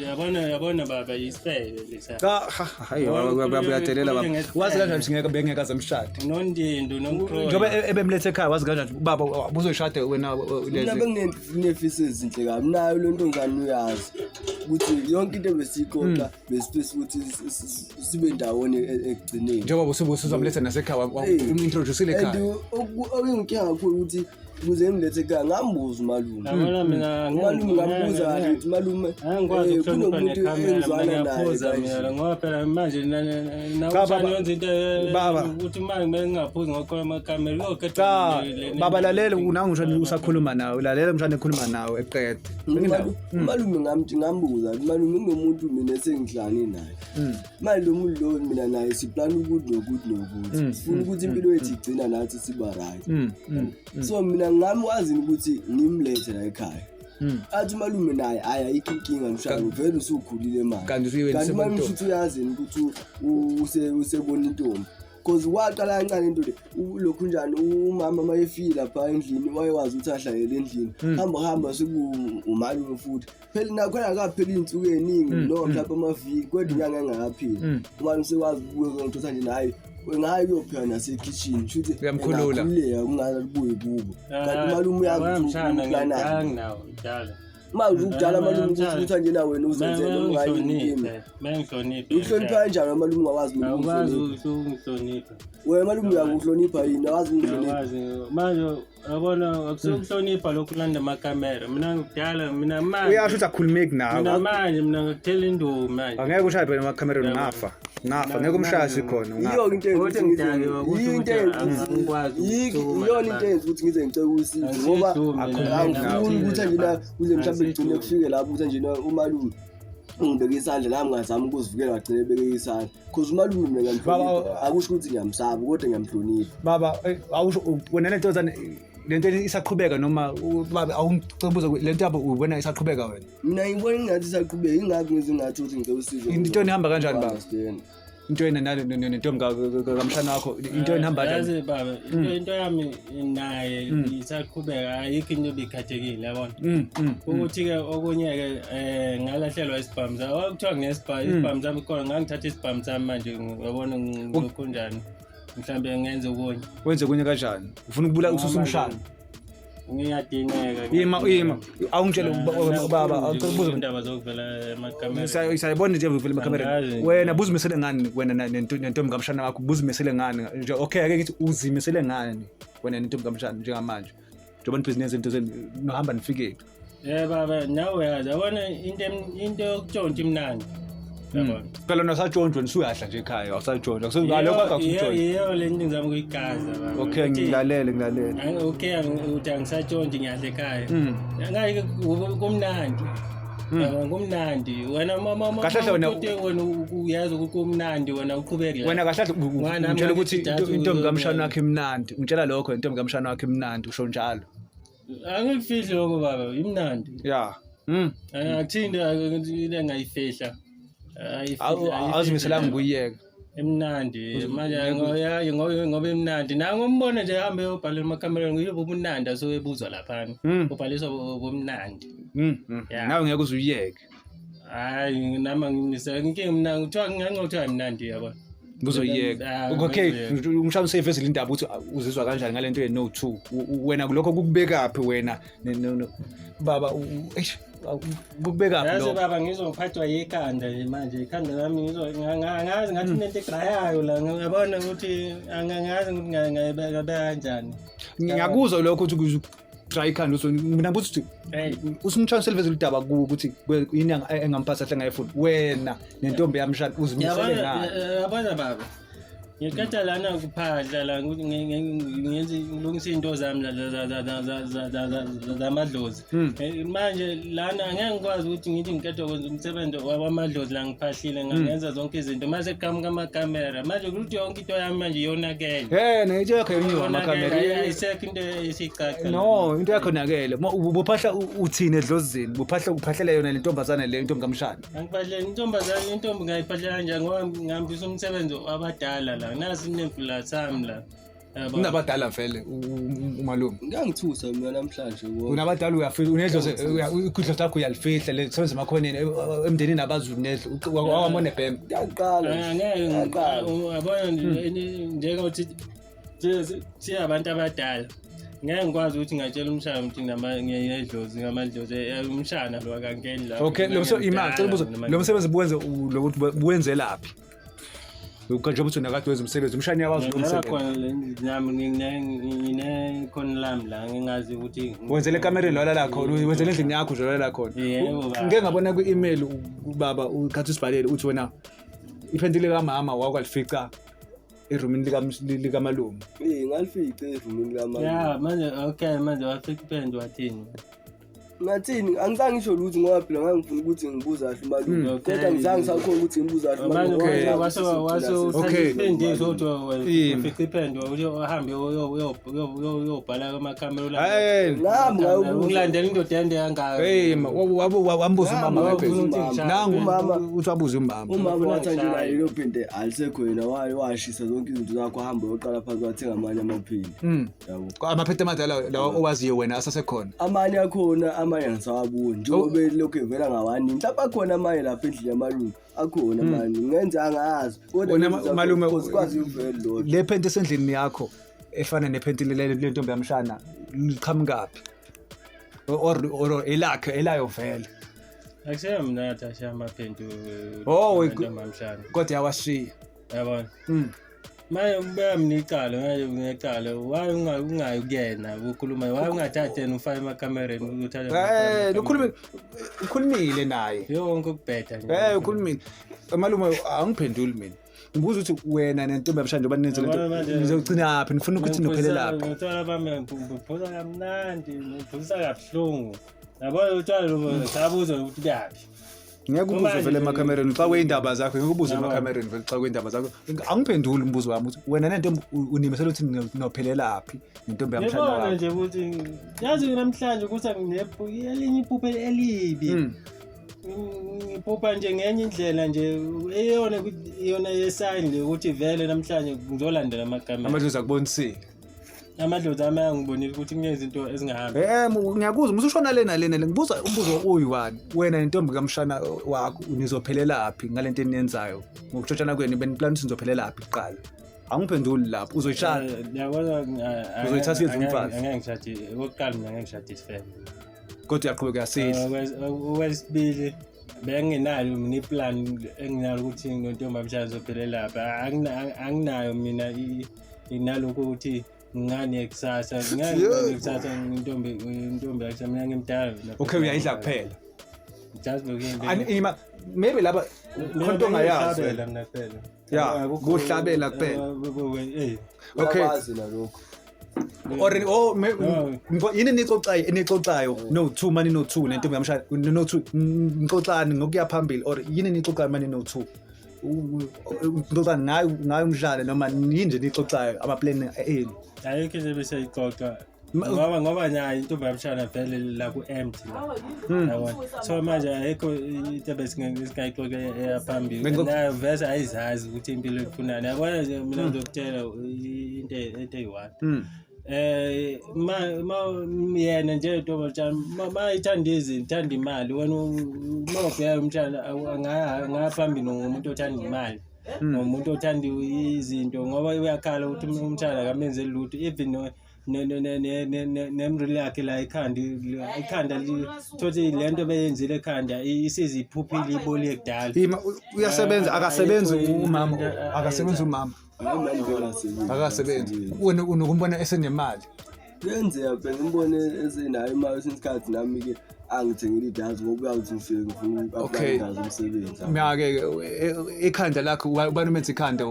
yabona yabona baba isifebe lesa. Cha ha, hayi uyadelela baba. Wazi kanjani ukuthi ngeke bengeke azemshade? Nondindo nomkhoyo. Njengoba ebemlethe ekhaya wazi kanjani ukuthi baba ubuzoshada wena Mina lezi. benginefiso ezinhle kabi nayo le ntombazane uyazi ukuthi yonke into ebesiyixoxa besifisa ukuthi sibe ndawonye ekugcineni. Njengoba usuzomletha nasekhaya umintroduce And ekhaya. okuyinkinga kakhulu ukuthi ukuze ngimlethe ekhaya ngambuza umalume. Yabona mina Umalume ngambuza kahle ukuthi malume Angikwazi ukuhlonipha kunomuntu nekhamera mina engizwana naye ngiyaphuza kanje. mina ngoba phela manje Cha, baba. nawushani yenza into Baba. ukuthi manje kumele ngingaphuzi ngokhona amakhamera uyokhetha Cha baba lalela unangu mshana usakhuluma nawe lalela mshana ekhuluma nawe eqede. Umalume ngambuza ukuthi malume kunomuntu mina esengihlangene naye. Manje lo muntu lo mina naye siplana ukuthi nokuthi nokuthi. Sifuna ukuthi impilo yethu igcina nathi siba right. So mina ngamwazi ukuthi ngimlethe la ekhaya. Athi umalume naye hayi ayikho inkinga mshana vele usukhulile manje. Kanti usuyiwe Kanti umalume intombi. futhi uyazi yini ukuthi usebona intombi. Cause waqala kancane into le lokhu njani umama mayefika lapha endlini wayewazi ukuthi ahlalele endlini hamba hamba sekuumalume futhi phela nakhona akapheli iy'nsuku ey'ningi noma mhlawumbe amaviki kodwa inyanga engakapheli umalume sekwazi ukubuye ngithatha nje naye ngaye kuyopheka nasekhishini shuthi Uyamkhulula. engakhululeka kungabuyi kubo kanti umalume uyazi ukuthi Mshana uplanani nginawo mdala. manje ukudala malume ukuthi ukuthi nje wena uzenzele ungayini kimi Mengihloniphe. uhlonipha kanjani malume ungawazi mina Awukwazi ukuhlonipha ukungihlonipha. wena malume uyakuhlonipha yini awazi ungihlonipha Awukwazi. Manje yabona akusukuhlonipha lokhu kulanda amakamera. Mina ngikudala mina manje. Uyasho ukuthi akhulumeki Mina nawe. manje mina ngikuthela induku manje. Angeke ushaye phela emakhamereni ungafa. Ungafa ngeke umshaye sikhona ungafa. yiyo into eyenza Ukuthi ukuthi ngize- ngidakiwe, kusho yiyo into ukuthi eyenza ukuthi- angikwazi ukusukuma iyona into lapha. eyenza ukuthi ngize ngicele usizo ngoba Angisidume mina, angifuni ukuthi njena kuze mhlawumbe Angisidume. kugcine kufike lapho ukuthi njena umalume ungibeke isandla nami ngazama ukuzivikela ngagcine ebeke isandla cause umalume mina ngiyamhlonipha Baba, akusho ukuthi ngiyamsaba kodwa ngiyamhlonipha Baba awusho wena lento zane lento isaqhubeka noma baba awungicela lento yabo ubona isaqhubeka wena. Mina ngibona ingathi isaqhubeka ingakho ngize ngathi ukuthi ngicela usizo. Into ihamba kanjani, baba? Understand. Into yena nale nentombi kamshana wakho into ihamba kanjani? Yazi baba, into yami naye isaqhubeka ayikho into ebikhathekile yabona. Ukuthi-ke okunye-ke ngalahlelwa isibhamu sami. Oh, kuthiwa nginesibhamu, isibhamu sami khona ngangithatha isibhamu sami manje uyabona ngilokhu njani. Mhlambe ngenze okunye. Wenze kunye kanjani? Ufuna ukubula ususa umshana. Ngiyadineka. Ima ima awungitshele baba awucela ukubuza indaba zokuvela emakamera. Sayibona nje vele emakhamereni. Angazi. Wena buzimisele ngani wena nentombi kamshana wakho buzimisele ngani nje okay ake ngithi uzimisele ngani wena nentombi kamshana njengamanje njengoba nibhizinisi into zenu nohamba nifike Baba, nawe uyazi yabona into yokutshontsha imnandi. Yabona. phela nasatshontsho nisuyahla nje ekhaya awusatshontsho akulokho akutshontsho Yiyo le nto ngizama ukuyigaza baba. okay Ukuthi- ngilalele ngilalele Okay, uthi angisatshontshi ngiyadla ekhaya. Ngeke kumnandi. Yabona, kumnandi. Wena mama Kahle hle wena- wena uyazi ukuthi kumnandi wena uqhubeke la. wena kahle kahle Ngoba nami ungitshela ukuthi ngathi intombi kamshana uzobe- wakho imnandi ungitshela lokho intombi kamshana wakho imnandi usho njalo. Angikufihli lokho baba, imnandi. Yeah. Akuthinte into engayifihla. Awuzimiselanga ukuyiyeka. Imnandi manje ngoba imnandi. Nangombona nje hambe uyobhala emakhamereni ngiyobe ubumnandi asuke ebuzwa laphana. Ubhaliswa ubumnandi. Nawe ngeke uze uyiyeke. Hayi nami ngimisela inkinga mina kuthiwa nganxa kuthiwa imnandi yabo. Uzoyiyeka. Okay, umshana useyivezile indaba ukuthi uzizwa kanjani ngale nto ye-no two. Wena kulokho kukubekaphi wena baba eish kukubekaphi lokho? Yazi baba ngizophathwa yikhanda nje manje ikhanda lami ngizo ngazi ngathi kunento egrayayo la ngiyabona ukuthi angazi ukuthi ngayibeka kanjani. Ngiyakuzwa lokho ukuthi dry ikhanda mina ngibuza ukuthi usumshana selivezile udaba kuwo ukuthi yini engamphatha kahle engayifuni wena nentombi yamshana uzimisele ngayo. Yabona baba ngiqeda lana kuphahla la ngenze ngilungisa izinto zami zamadlozi. Manje lana angeke ngikwazi ukuthi ngithi ngiqeda kwenza umsebenzi wamadlozi la ngiphahlile ngenza zonke izinto mase kuqhamuka amakamera manje ukuthi yonke into yami manje yonakele. Into yakho yoniwe amakamera. Ayisekho into esicaca. No, into yakho nakele. Ubuphahla uthini edlozini? Buphahla uphahlela yona le ntombazane le intombi kamshana. Angiphahlele intombazane intombi ngayiphahlela kanjani ngoba ngihambisa umsebenzi wabadala la nasi nemfula sami la. Unabadala vele umalume. Ngiyangithusa mina namhlanje. Unabadala uyafihla unedlozi ikudlo lakho uyalifihla le sebenza emakhoneni emndenini abaZulu nedlo wawamone bhembe. Ngiyaqala. Ngeke uyabona njengokuthi siyabantu abadala. Ngeke ngikwazi ukuthi ngatshela umshana ukuthi ngiyedlozi ngamadlozi umshana lo akangeni la. Okay, lo lo msebenzi buwenze lokuthi buwenzelaphi? Njengoba uthi nakade wenza umsebenzi umshana uyawazi lo msebenzi. Khona nami nginekhona lami la ngingazi ukuthi wenzele ekamereni la lala khona, wenzele endlini yakho nje lala khona. Ngike ngabona kwi-email ubaba ukhathi usibhalele uthi wena iphenti likamama wakwalifica erumini likamalume. Ngalifica erumini likamalume. Yeah, manje okay manje wafika iphenti wathini? Ngathini angizange ngisho lutho ngoba phela ngangifuna ukuthi ngibuze kahle umalume kodwa ngizange ngisakhona ukuthi ngibuze kahle umalume. Waso iphenti uthi ufica iphenti uhambe uyobhala amakhamera nami ulandela indoda ende kangaka. Hey wambuza umama ngephendu. Nangu uthi wabuza umama. Umama wathi nje naye lo phinde alisekho yena washisa zonke izinto zakho ahamba uyoqala phansi wathenga amanye amaphindi. Yabo. Amaphenti amadala lawa owaziyo wena asasekhona. Amanye akhona amanye angisawaboni njengoba lokhu evela ngawaningi mhlawumbe akhona amanye lapha endlini yamalume akhona amanye ngenza angazi kodwa malume kwazi uvele lo le phenti esendlini yakho efana nephenti lentombi yamshana liqhamukaphi or elakhe elayo vele? Akusiyo mina ngathi ashiya amaphenti. Oh kodwa yawashiya yabona. Manje ubeka mina icala manje ngiyacala why ungayi kuyena ukhuluma why ungathathi yena ufake emakamereni uthathe ukhulumile naye yonke ukubheda nje. Ukhulumile malume angiphenduli mina ngibuza ukuthi wena nentombi yamshana njengoba nenze lento nizogcina phi nifuna ukuthi nophelelaphi? Utshwala bami ngiphuza kamnandi ngiphuzisa kabuhlungu yabona utshwala lo sabuza ukuthi kuyaphi. Ngeke ubuze vele emakamereni xa kweyindaba zakho ngeke ubuze emakamereni vele xa kweyindaba zakho angiphenduli umbuzo wami ukuthi wena nentombi unimisela ukuthi nophelelaphi nentombi yamshana wakho. Ngibona nje ukuthi yazi namhlanje ukuthi elinye iphupho elibi ngiphupha nje ngenye indlela nje eyona iyona yesayini le ukuthi vele namhlanje ngizolandela amakamera. Amadlozi akubonisile. Amadlozi ami angibonile ukuthi kunezinto ezingahambi. Ngiyakuzwa usushona lena lena ngibuza umbuzo oyi-one wena nentombi kamshana wakho nizophelelaphi ngalento eniyenzayo ngokushotshana kwenu beniplan ukuthi nizophelelaphi kuqala? Angiphenduli lapho uzoyishaya. Yabona uzoyithatha yenza umfazi. Angeke ngishade okokuqala mina ngeke ngishade isifebe. Kodwa uyaqhubeka uyasidla. Okwesibili benginalo mina iplan enginalo ukuthi nontombi yamshana zophelelaphi anginayo mina inalokho ukuthi ngane kusasa ngane kusasa intombi intombi yakhe mina ngimdala. Okay uyayidla kuphela. Just looking. Maybe laba khonto ongayazi. Mina kuphela. Ya, kuhlabela kuphela. Okay. Nalokho. Or yini nixoxayo enixoxayo no 2 mani no 2 nentombi yamshana no 2 nixoxani ngokuya phambili or yini nixoxayo mani no 2 nixoxani ngayo ngayo umdlalo noma yini nje nixoxayo ama plan enu? Ayikho nje bese ixoxa. Ngoba nayo intombi yamshana vele la ku-empty la. Yabona? So manje ayikho into ebesingayixoxa eyaphambili. Nayo vese ayizazi ukuthi impilo ifunani. Yabona nje mina ngizokutshela into eyi-one. Ma yena nje intombazane ma ithanda izinto, ithanda imali. Wena uma ubheka umshana angaya phambili ngomuntu othanda imali. Ngomuntu othanda izinto ngoba uyakhala ukuthi umshana akamenzeli lutho, even nemrili yakhe la ikhanda thothi le nto beyenzile ekhanda isiziphuphile iboliye kudala. Uyasebenza akasebenzi umama, akasebenzi umama. Akasebenzi. Wena unokumbona esenemali. Kuyenzeka phela ngimbone esenayo imali kwesinye isikhathi, nami-ke angithengele idazi ngoba uyakuthi ngifike ngifuna uku-apply umsebenzi. Mina-ke ikhanda lakho ubani umenza ikhanda,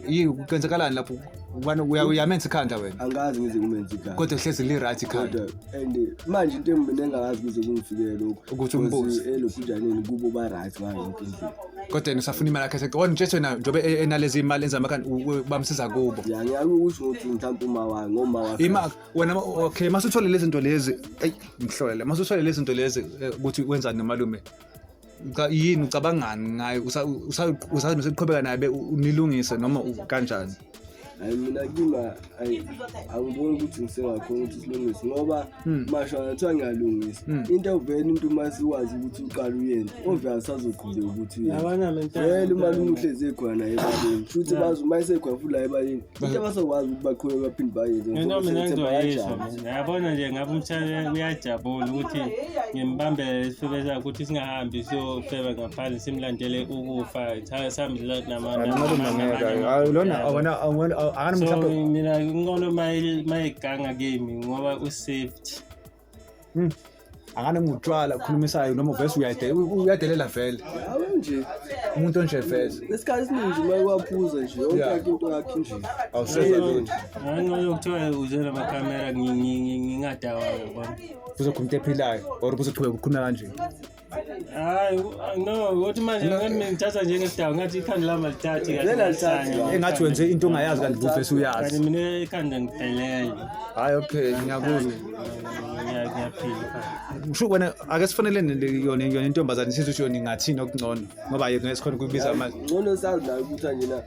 yini kwenzakalani lapho? Ubani uyamenza ikhanda wena? Angazi ngize kumenza ikhanda. Kodwa hlezi li-right ikhanda. Kodwa and manje into mina engakazi kuze kungifikele lokho. Ukuthi umbuze. Elokhujaneni kubo ba-right ngayo yonke indlela. Kodwa yena usafuna imali yakhe. Kodwa nje wena njengoba enalezi imali enza amakhanda bamsiza kubo. Ya ngiyakusho ukuthi mhlawumbe uma wakhe ngoma wakhe. Ima wena okay masuthole lezi zinto lezi, eyi ngihlolele. Masuthole lezi zinto lezi ukuthi wenzani nomalume. Yini ucabangani ngayo? Usazoqhubeka naye nilungise noma kanjani? Hayi mina kimi angiboni ukuthi ngisengakhona ukuthi silungise ngoba mashona kuthiwa ngiyalungisa. Into vele umuntu uma sikwazi ukuthi uqale uyenze, obvious azoqhubeka ukuthi uyenze. Vele umalume uhlezi ekhona naye ebaleni. Futhi bazi uma esekhona futhi la ebaleni, into abasokwazi ukuthi baqhubeke baphinde bayenze. Mina ngizoyisho mina. Yabona nje ngabe umshana uyajabula ukuthi ngimbambele isifebe sakhe ukuthi singahambi siyofeba ngaphandle simlandele ukufa. Sihambe lona. Mina ngcono mayiganga kimi ngoba u-safety. Akana ngutshwala ukhulumisayo noma vese uyadelela vele. Hawu nje. Umuntu onje vele. Isikhathi esiningi nje uma waphuza nje yonke into yakhe nje. Awuseza lutho. Ngcono kuthiwa uze namakhamera ngingadawa yabona. Kuzokhuluma into ephilayo or kuzoqhubeka ukukhuluma kanje. Hayi no, ukuthi manje ngathi ngithatha njengesidaba ngathi ikhanda lami alithathi kahle. Engathi wenze into ongayazi kanti uvese uyazi. Kanti mina ikhanda ngiphelele. Hayi okay, ngiyakuzwa. Ngiyaphila. Usho wena ake sifanele yona intombazane sizwe ukuthi yona ingathini okungcono ngoba yena ngesikhona ukubiza manje. Ngcono sazi la ukuthi nje na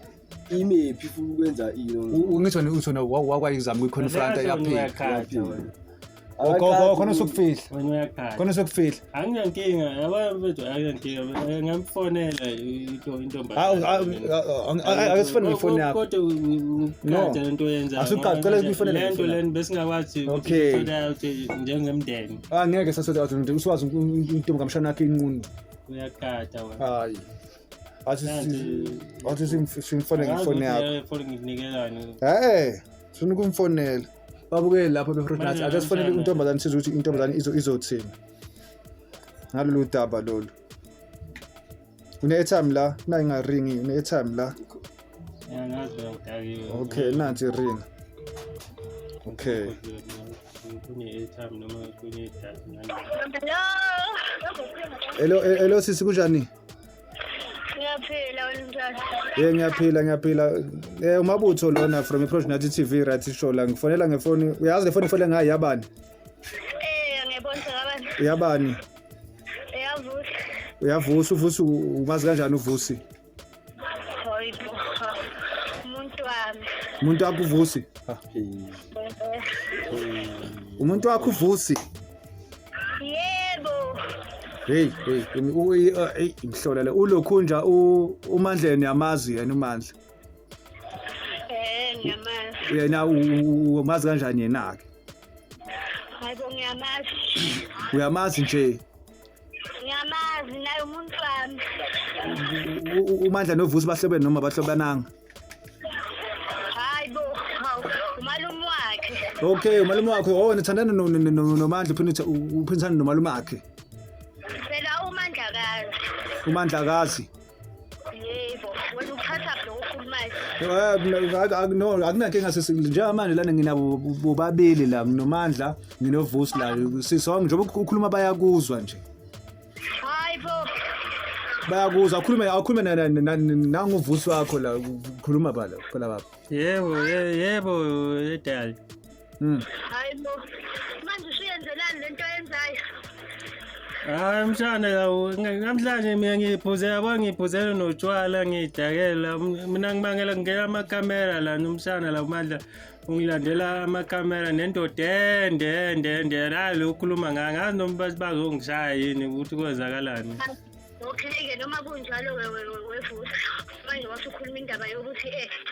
imephi futhi ukwenza ini. Ngithi wena uthi wena wakwayizama kuyiconfront yaphila. Khona usukufihla. Wena uyakhala. Khona usukufihla. Anginankinga, yabona mfethu anginankinga. Ngamfonela intombazane. Ake sifone ngefoni yakho. Kodwa ukukhatha lento oyenzayo. Asuqala ukuyifonela lento lento besingakwazi ukuthi out njengemndeni. Angeke sasothe out nje uswazi intombi kamshana wakhe inqunu. Uyakhatha wena. Hayi. Athi simfone ngefoni yakho. Ifoni ngikunikelani? Sifuna ukumfonela. Babukele lapho beFruit ake sifonele intombazane sizwe ukuthi intombazane izothini ngalolu daba lolu. Une-airtime la, na ingaringi, une-airtime la. Okay, nansi ring. Okay. Kune-airtime noma kune-data. Hello, hello sisi kunjani? Ngiyaphila wena njani? Ngiyaphila ngiyaphila. Umabutho lona from iProject TV right show la ngifonela ngefoni. Uyazi le foni ifonela ngayo yabani? Ngiyabona kabani. Yabani? Uyavusa. Uyavusa, uvusa umazi kanjani uvusi? Hayibo. Umuntu wami. Umuntu wakho uvusi? Umuntu wakho uvusi? Yebo. Hey, hey, imhlola le. Ulokhunja uMandleni yamazi yena uMandla. Ngiyamazi. Yena umazi kanjani yena ke? Hayibo ngiyamazi. Uyamazi nje? Ngiyamazi naye umuntu wami. uMandla noVusi bahlobene noma bahlobananga? Hayibo, umalume wakhe. Okay, umalume wakhe. Oh, nithandana noMandla uphinde nomalume wakhe. Phela uMandlakazi. uMandlakazi. Yebo, wena uphatha lokho okhulumayo. No, akunankinga sisi njengamanje lana nginabo bobabili la nginoMandla nginoVusi la sisonke njengoba ukhuluma bayakuzwa nje. Hayibo. Bayakuzwa akhulume akhulume nanguVusi wakho la ukhuluma bala phela baba. Yebo, yebo edali. Hayi bo, manje usuyenzelani lento oyenzayo? Hayi mshana, namhlanje mina ngiphuze, yabo, ngiphuzele notshwala, ngidakela. Mina ngibangela ngingena amakhamera lana, umshana la uMandla ungilandela amakhamera nendoda ende ende ende. Hayi, lo ukhuluma ngayo, angazi noma bathi bazongishaya yini, ukuthi kwenzakalani. Okay-ke, noma kunjalo-ke, wevusa manje wasukhuluma indaba yokuthi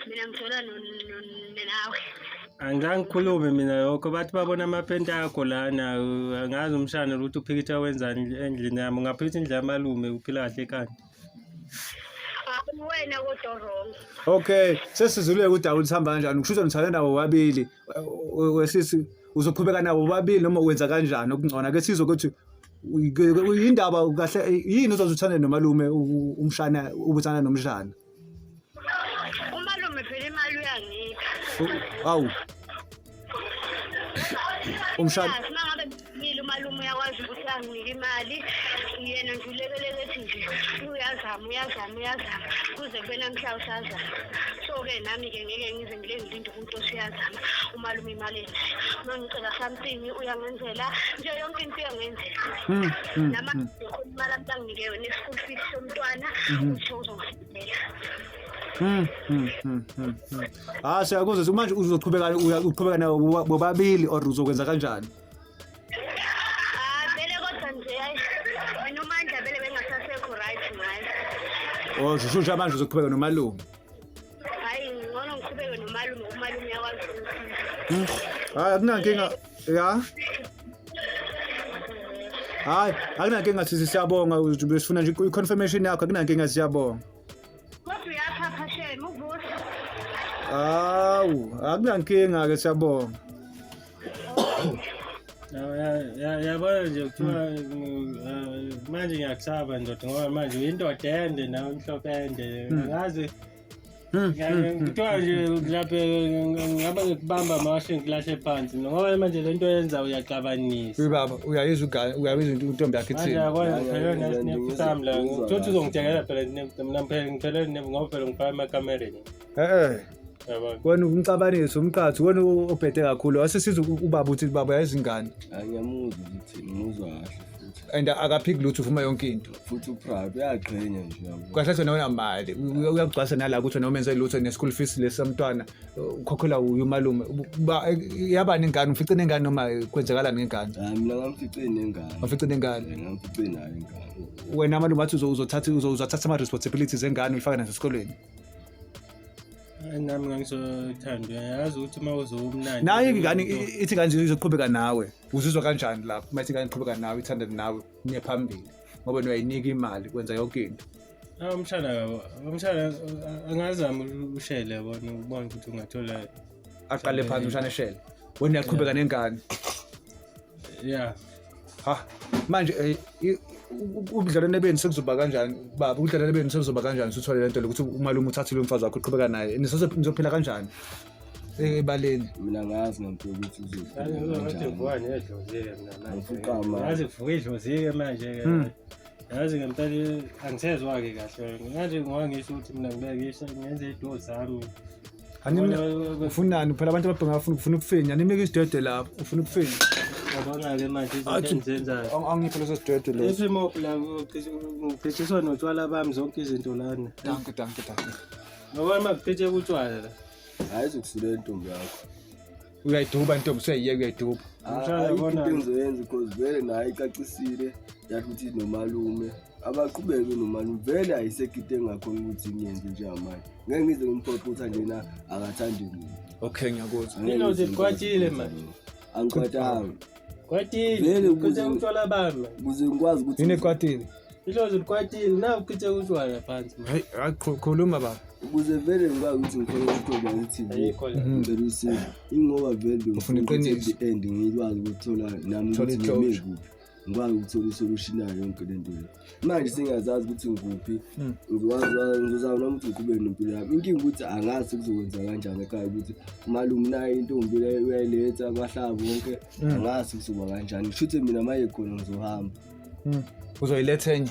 mina ngijola nawe. Angizange ngikhulume mina lokho, bathi babona amaphenti akho lana. Angazi umshana ukuthi uphikitha wenzani endlini yami. Ungaphikitha indlu yamalume, uphila kahle ekhanda. Ah, wena kodwa wrong. Okay, sesizuleke udaba ukuthi hamba kanjani. Kusho ukuthi nithanda nabo bobabili. Wesisi, uzoqhubeka nabo bobabili noma wenza kanjani okungcono? Ake sizwe ukuthi indaba kahle yini uzoze uthande nomalume, umshana, ubuthana nomshana. Umalume phela imali uyangipha. Awu. Umshana Yazi, uma ngabe ngile, umalume uyakwazi ukuthi anginike imali. Yena nje ulekelele, ethi nje uyazama, uyazama, uyazama, kuze kube namhla usazama. So-ke nami-ke ngeke ngize ngile ngilinde umuntu osuyazama. Umalume imali enayo, uma ngicela something uyangenzela nje, yonke into uyangenzela. Namanje khona imali ami banginike yona, i-school fees somntwana, uthe uzongisizela. Ah, siyakuzwa. Manje uzoqhubeka, uqhubeka nabo bobabili or uzokwenza kanjani? Ah, vele kodwa nje, hayi, wena uMandla vele bengasasekho right ngayo. Oh, shusha, manje uzoqhubeka nomalume. Hayi, ngcono ngiqhubeke nomalume, umalume uyakwazi ukungisiza. Hayi, akunankinga. Ya. Hayi, akunankinga sisi, siyabonga. Besifuna nje i-confirmation yakho, akunankinga, siyabonga. Kodwa uyaphapha shame uVusi. Hawu, akunankinga ke, siyabonga. Yabona nje kuthiwa manje ngiyakusaba ndoda, ngoba manje uyindoda ende nawe, inhloko ende, angazi. Kuthiwa nje mhlawumbe ngabe ngikubamba mawashe ngilahle phansi, ngoba manje le nto yenza uyaxabanisa. Baba, uyayizwa ugane, uyayizwa intombi yakho Manje ithini? yabona Ya, ngiphelelwe ya, nesinefu sami la. ngizwa Kuthiwa kahle. uzongidekela phela mina, phela ngiphelelwe inefu ngoba phela ngifaka emakamereni. Eh. Yabona. Wena umcabanisi, umqathi, wena obhede kakhulu. Asisiza ubaba uthi baba uyayizwa ingane. Angiyamuzwa ukuthi ngimuzwa kahle futhi. And akaphiki lutho, uvuma yonke into. Futhi uproud, uyaqhenya nje, yabo. Kahle wena unamali. Uyakugcwasa nala ukuthi wena umenze lutho ne-school fees lesamntwana ukhokhela umalume. Yabani ingane? Ufice nengane noma kwenzekalani ngengane? Hayi, mina ngamfice nengane. Ufice nengane. Ngamfice nayo ingane. Wena malume wathi uzothatha ama-responsibilities engane, uyifake nasesikolweni. Hayi, nami ngangisothando, yazi ukuthi uma uzowumnandi. Nayo ingane ithi kanje izoqhubeka nawe. Uzizwa kanjani lapho uma ithi ingane iqhubeka nawe, ithanda nawe, niye phambili, ngoba wena uyayinika imali, kwenza yonke into? Ah, umshana angazama ushele, yabona, ubone ukuthi ungathola. Aqale phansi umshana eshele, wena uyaqhubeka nengane? Yeah. Ha, manje ubudlelwane benu sekuzoba kanjani, baba? Ubudlelwane benu sekuzoba kanjani usuthole lento lokuthi umalume uthathile umfazi wakho, uqhubeka naye? Nizophila kanjani ebaleni? Mina ngazi ngempela ukuthi uzophila Ngathi kanjani. ngivuka nedlozi-ke mina manje. Ngifuqa amandla. Ngazi kuvuka idlozi-ke manje-ke. Yazi ngempela angisezwa-ke kahle manje, ngoba ngisho ukuthi mina ngibeke ngenze iy'duo zami. Ufunani phela? Abantu ababhenga bafuna, ufuna ukufinya, animike isidwedwe lapho, ufuna ukufinya. Yabona-ke manje izinto Athi- engizenzayo. Angiphe leso sidwedwe leso. Iphi imophu la? Ngichithiswa notshwala bami, zonke izinto lana. Dankie, dankie, dankie. Ngoba uma kuchithe utshwala la. Hayi, izokusula intombi yakho. Uyayiduba intombi, usuyayiyeka, uyayiduba. Umshana Ayikho yabona- into engizoyenza because vele naye icacisile, yathi ukuthi nomalume abaqhubeke nomalume. Vele ayisekho into engingakhona ukuthi ngiyenze njengamanje. Ngeke ngize ngimphoqe ukuthi anjena akathandi mina. Okay, ngiyakuzwa. Angeke Idlozi ngize likwatile ngikwazi manje. ukwenza. Angikwatanga. Kwatile. Vele Kuchithe utshwala bami. Ukuze ngikwazi ukuthi Yini ekwatile? Idlozi likwatile na, kuchithe utshwala phansi manje. Hayi, hayi, khuluma baba. Ukuze vele ngikwazi ukuthi ngikhone ukuthola i-TV, Ayikho la. ngicela usizo, ingoba vele Ufuna bengifuna ukuthi iqiniso. at the end ngikwazi ukuthola nami Uthola ukuthi i-closure. ngime kuphi, ngikwazi ukuthola isolution yayo yonke le nto le. Manje sengiyazazi ukuthi ngikuphi, ngizokwazi, ngizozama nami ukuthi ngiqhubeke nempilo yami. Inkinga ukuthi angazi kuzokwenza kanjani ekhaya, ukuthi umalume naye intombi le uyayiletha kwahlaba wonke, angazi kuzoba kanjani. Kusho ukuthi mina maye khona ngizohamba. Uzoyiletha enye.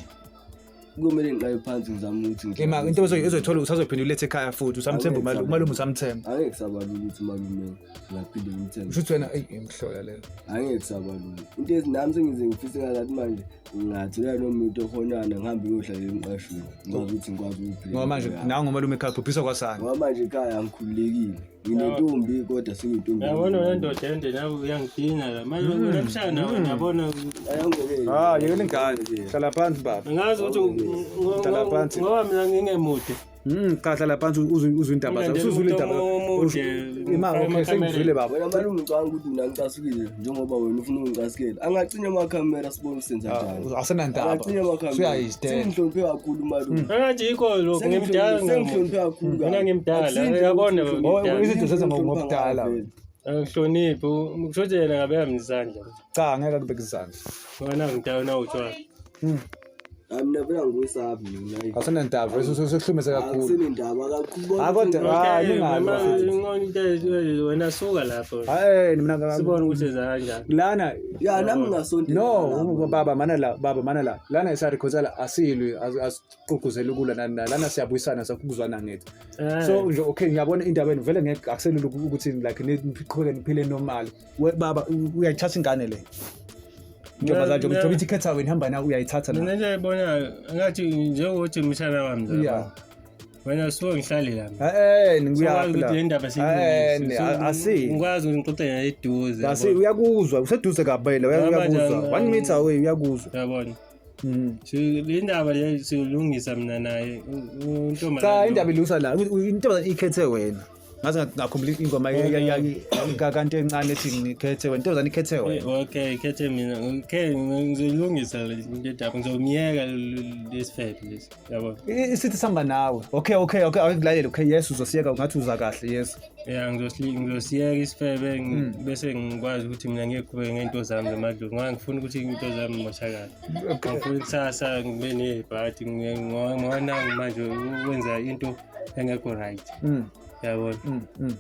Kumele ngiqale phansi ngizame ukuthi Ima into ezoyithola usazophinda ulethe ekhaya futhi usamthemba umalume, umalume usamthemba. Angeke kusaba lula ukuthi umalume ngingaphinde ngimthembe. Usho ukuthi wena eyi imhlola leyo. Angeke kusaba lula. Into ethi nami sengize ngifise ngazathi manje ngingathola noma into ehonana ngihambe ngiyohlala emqashweni. Ngikwazi ukuthi ngikwazi ukuphila. Ngoba manje nangu umalume ekhaya ubhubhisa kwasani. Ngoba manje ekhaya angikhululekile. Nginentombi kodwa sengiyintombi. Yabona wena ndoda ende nawe uyangidina la. Manje wena mshana wena yabona Ayangeke. Ah, yekela ingane. Hlala phansi baba. angazi ukuthi Hlala phansi. ngoba mina ngingemude. Cha hlala phansi uzwe indaba zakho. Ngilandela Usuzwile indaba. umuntu omude, Ima ngifake okay amakhamera. sengizwile baba. Wena malume ngicabanga ukuthi mina ngicasukile njengoba wena ufuna ungicasukela. Angacinya amakhamera sibone senza njani. Asenandaba. Angacinya amakhamera. Usuyayizitela. Sengihloniphe kakhulu malume. Angathi yikho lokhu ngimdala. Sengihloniphe kakhulu. Mina ngimdala, uyabona Oh, izinto zenza ngobudala. Angihloniphi, kusho ukuthi yena ngabe yami isandla. Cha ngeke akubeke izandla. Ngoba ngimdala na utshwala. Mina phela ngiwesabi mina. Asenandaba sekuhlumeze kakhulu. Akusenendaba kakhulu. Hayi kodwa hayi Noma ningazi. ngcono into wena suka lapho. Hayi mina Sibone ukuthi enza kanjani. lana Ya nami ngingasondela. no baba mana la baba mana la lana isarikhotsala asilwi asigqugquzela ukulwa nani nani lana siyabuyisana sakuzwana ngethu. So nje okay ngiyabona indaba yenu vele ngeke akuselula ukuthi like niqhubeke niphile normal. Baba uyayithatha ingane le. Njengoba nje njengoba ithi khetha wena ihamba na uyayithatha mina na. nje ngiyibona ngathi njengokuthi umshana wami la. Yeah. Wena suka ngihlale la. Eh Sokwazi ngiyaphi ukuthi la. le ndaba Eh asi. Ngikwazi ukuthi ngixoxe naye eduze. Asi uyakuzwa useduze kabele uyakuzwa. 1 meter away uyakuzwa. Uyabona. So le ndaba le siyolungisa mina naye untombazane. Cha indaba ilusa la intombazane ikhethe wena. Ngaze ngakhumbula ingoma kanti encane ethi ngikhethe wena intombazane ikhethe wena. Okay, khethe mina. Okay, ngizoyilungisa le ndaba ngizomiyeka lesifebe lesi. Yabona. Isithi sihamba nawe. Okay okay okay awukulalele okay yes uzosiyeka ungathi uza kahle yes. Ya ngizosiyeka isifebe bese ngikwazi ukuthi mina ngiyoqhubeka ngey'nto zami zamadlozi ngoba ngifuna ukuthi iy'nto zami zimoshakale. Ngifuna kusasa ngibe nebhadi ngoba nangu manje wenza into engekho right. Yabona.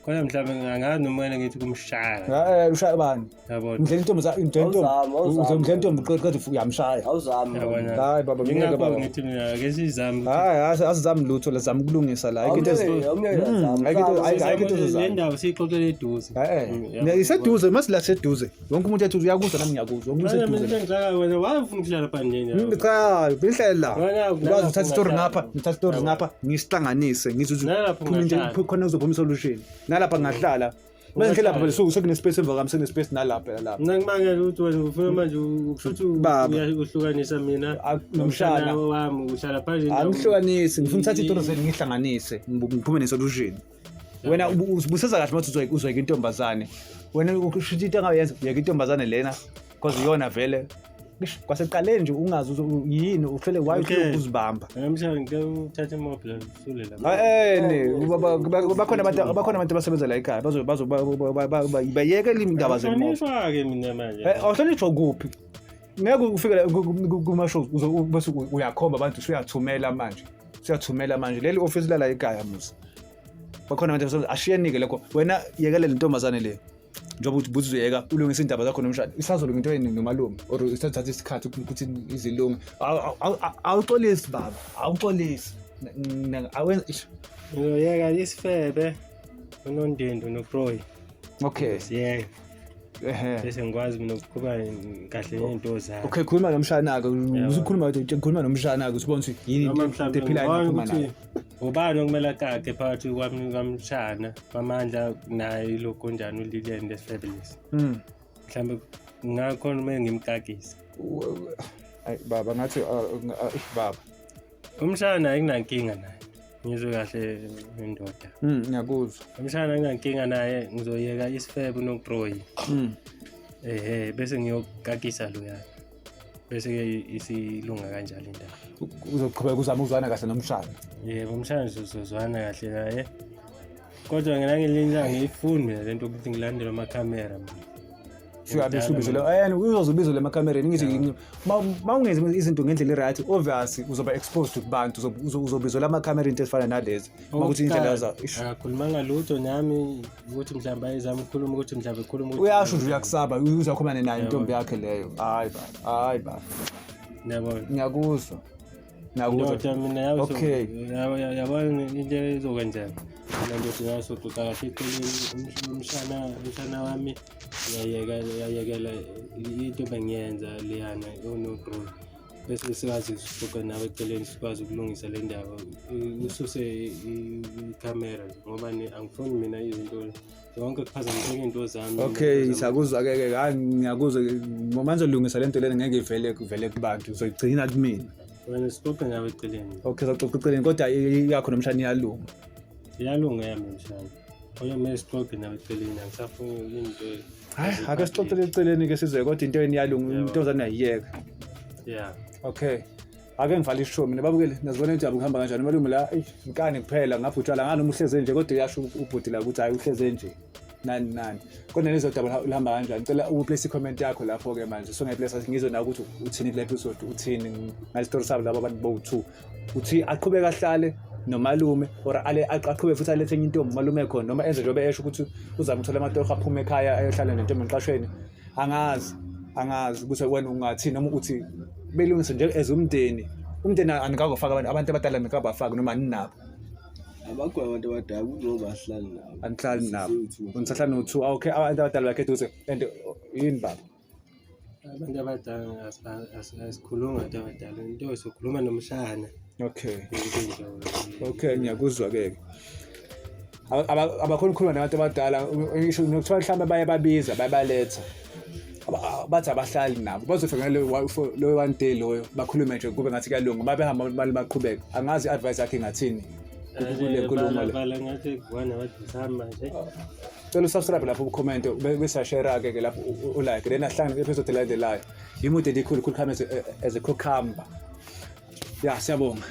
Kodwa mhlawumbe angazi noma wena ngithi kumshaya. Eh ushaya bani? Yabona. Ngidlela intombi intombi. Awuzami, awuzami. Uzomdlela intombi qeda uyamshaya. Awuzami. Yabona. Hayi baba ngeke Yingakho baba. ngithi mina ake sizame ukuthi Hayi asizami lutho lazama ukulungisa la. Ayikho into Awungeke azame. Ayikho into ayikho into le ezozama. ndaba siyixoxele eduze. Eh iseduze masila seduze. Wonke umuntu ethi uyakuzwa nami ngiyakuzwa. Wonke umuntu Manje mina useduze. ngixaka wena wafuna ukuhlala phandle Cha, bihlela la. Wena Ukwazi uthatha isitori ungahlala. ngapha, ngithatha isitori ngapha, ngisihlanganise, ngithi Nalapho ungahlala. khona kuzophuma isolution. Nalapha ngingahlala. Manje ngihlala lapha phela sekune space emva kwami, sekune space nalapha lapha. Mina ngimangele ukuthi wena ufuna manje ukusho ukuthi Baba. uhlukanisa mina Nomshana. wami uhlala phandle Angihlukanisi, ngifuna ukuthatha isitori zenu ngihlanganise, ngiphume nesolution. Wena ubuseza kahle manje uzoyeka intombazane. Wena usho into engayenza, uyeka intombazane lena because iyona vele. Ngisho kwasekuqaleni nje ungazi yini uhlele why Okay. uhlele ukuzibamba. Namhlanje ngicela uthathe imob la usule la. Eh bakhona abantu bakhona abantu abasebenza la ekhaya bazo bazo bayeke indaba zemoto. Ngihlonishwa-ke mina manje. Awuhlonishwa kuphi? Ngeke ufike la kuma shows bese uyakhomba abantu usuyathumela manje. Usuyathumela manje leli office la la ekhaya musa. Bakhona abantu abasebenza ashiyenike lokho. Wena yekele le ntombazane le. Njengoba uthi buthi uzoyeka ulungisa indaba zakho nomshado. Isazolunga into yeni nomalume or isathatha isikhathi ukuthi izilunge. Awuxolisi baba, awuxolisi. Awenza Ngizoyeka isifebe unondindo noCroy. Okay. Siyeka. Ehhe. Bese ngikwazi mina ukuqhuba kahle ngey'nto zami. Okay, khuluma nomshana ke. Usukhuluma ukuthi khuluma nomshana ke usibona ukuthi yini Noma into mhlawumbe ephilayo ngibona naphuma ukuthi nayo. ubani okumele akakhe phakathi kwami kwamshana kwamandla naye lokhu onjani uLilian lesifebe lesi. Mhlawumbe ngakhona uma ngimkakisa. Ayi baba ngathi baba. Umshana akunankinga naye. Ngizwe kahle indoda. Ngiyakuzwa. Umshana akunankinga naye ngizoyeka isifebe unoCroy. Ehhe bese ngiyokakisa loyana. Bese ke isilunga kanjalo indaba. Uzoqhubeka uzame uzwana kahle nomshana. Yebo umshana sizozwana kahle naye. Kodwa mina ngelinye ilanga ngiyifuni mina lento ukuthi ngilandelwe amakhamera mina. Suyabe usubizo uzoze ubizwe emakamereni ngithi mawungenzi izinto ngendlela e-right obviously uzoba exposed kubantu uzobizwa lamakhamera into ezifana nalezi makuthi indlela za Akakhulumanga lutho nami ukuthi mhlawumbe ayezama ukukhuluma ukuthi mhlawumbe ekhuluma ukuthi uyasho nje uyakusaba uzakhuluma naye intombi yakhe leyo. Hayi baba, hayi baba. Ngiyabona. Ngiyakuzwa. Ngiyakuzwa. Ndoda mina yabe Okay. Yabona into ezokwenzeka. Mina ndoda nawe soxoxa kahle eceleni umshana wami uyayeka uyayekela into bengiyenza leyana ono bro. Bese sikwazi sixoxe nawe eceleni sikwazi ukulungisa le ndaba. Ususe ikhamera nje ngoba angifuni mina izinto zonke kuphazamiseka iy'nto zami. Okay, siyakuzwa-ke ke, hayi ngiyakuzwa manje lungisa lento lena ngeke ivele kuvele kubantu, uzoyigcina kumina. Wena sixoxe nawe eceleni. Okay, saxoxa eceleni kodwa yakho nomshana iyalunga. Iyalunga yami mshana. Oyo kumele sixoxe nawe eceleni angisafuni into. Hayi, ake sixoxele eceleni ke sizwe kodwa into yeni iyalunga, intombazane ayiyeka. Yeah. Okay. Ake ngivale ishow mina babukele nazibona indaba kuhamba kanjani malume la eish inkani kuphela ngapha utshwala ngani uma uhleze nje kodwa uyasho ubhuti la ukuthi hayi uhleze nje nani nani kodwa lezo daba lihamba kanjani ngicela uplace i-comment yakho lapho ke manje so ngiyayiplace ngizwe na ukuthi uthini kule episode uthini ngalesitori sabo laba abantu bowu-two uthi aqhubeke ahlale nomalume or ale aqhubeke futhi alethe enye intombi umalume khona noma enze njengoba esho ukuthi uzama ukuthola amatoho aphume ekhaya ayohlala nentombi emqashweni angazi angazi ukuthi wena ungathini noma uthi belungise nje as umndeni umndeni anikakofaka abantu abantu abadala nikabafaki noma aninabo Abakhona abantu abadala kuzoba asihlali nabo. anihlali nabo Siwu-two. unisahlala no-two okay abantu abadala bakhe eduze and yini baba Abantu abadala asikhulumi ngabantu abadala into sokhuluma nomshana. Okay. Into. Okay, ngiyakuzwa-ke. Abakhona ukukhuluma nabantu abadala ngisho nokuthiwa mhlawumbe baye babiza bayabaletha. Bathi abahlali nabo bazofika ngalo loyo one day loyo bakhulume nje kube ngathi kuyalunga babehamba bali baqhubeka angazi i-advice yakhe ingathini kule nkulumo le. Bala ngathi kuwana bathi sihamba nje. Cela usubscribe lapho ucomment bese share ke lapho ulike then ahlangane ku-episode elandelayo. Yimude elikhulu khulu come as a cucumber. Ya siyabonga.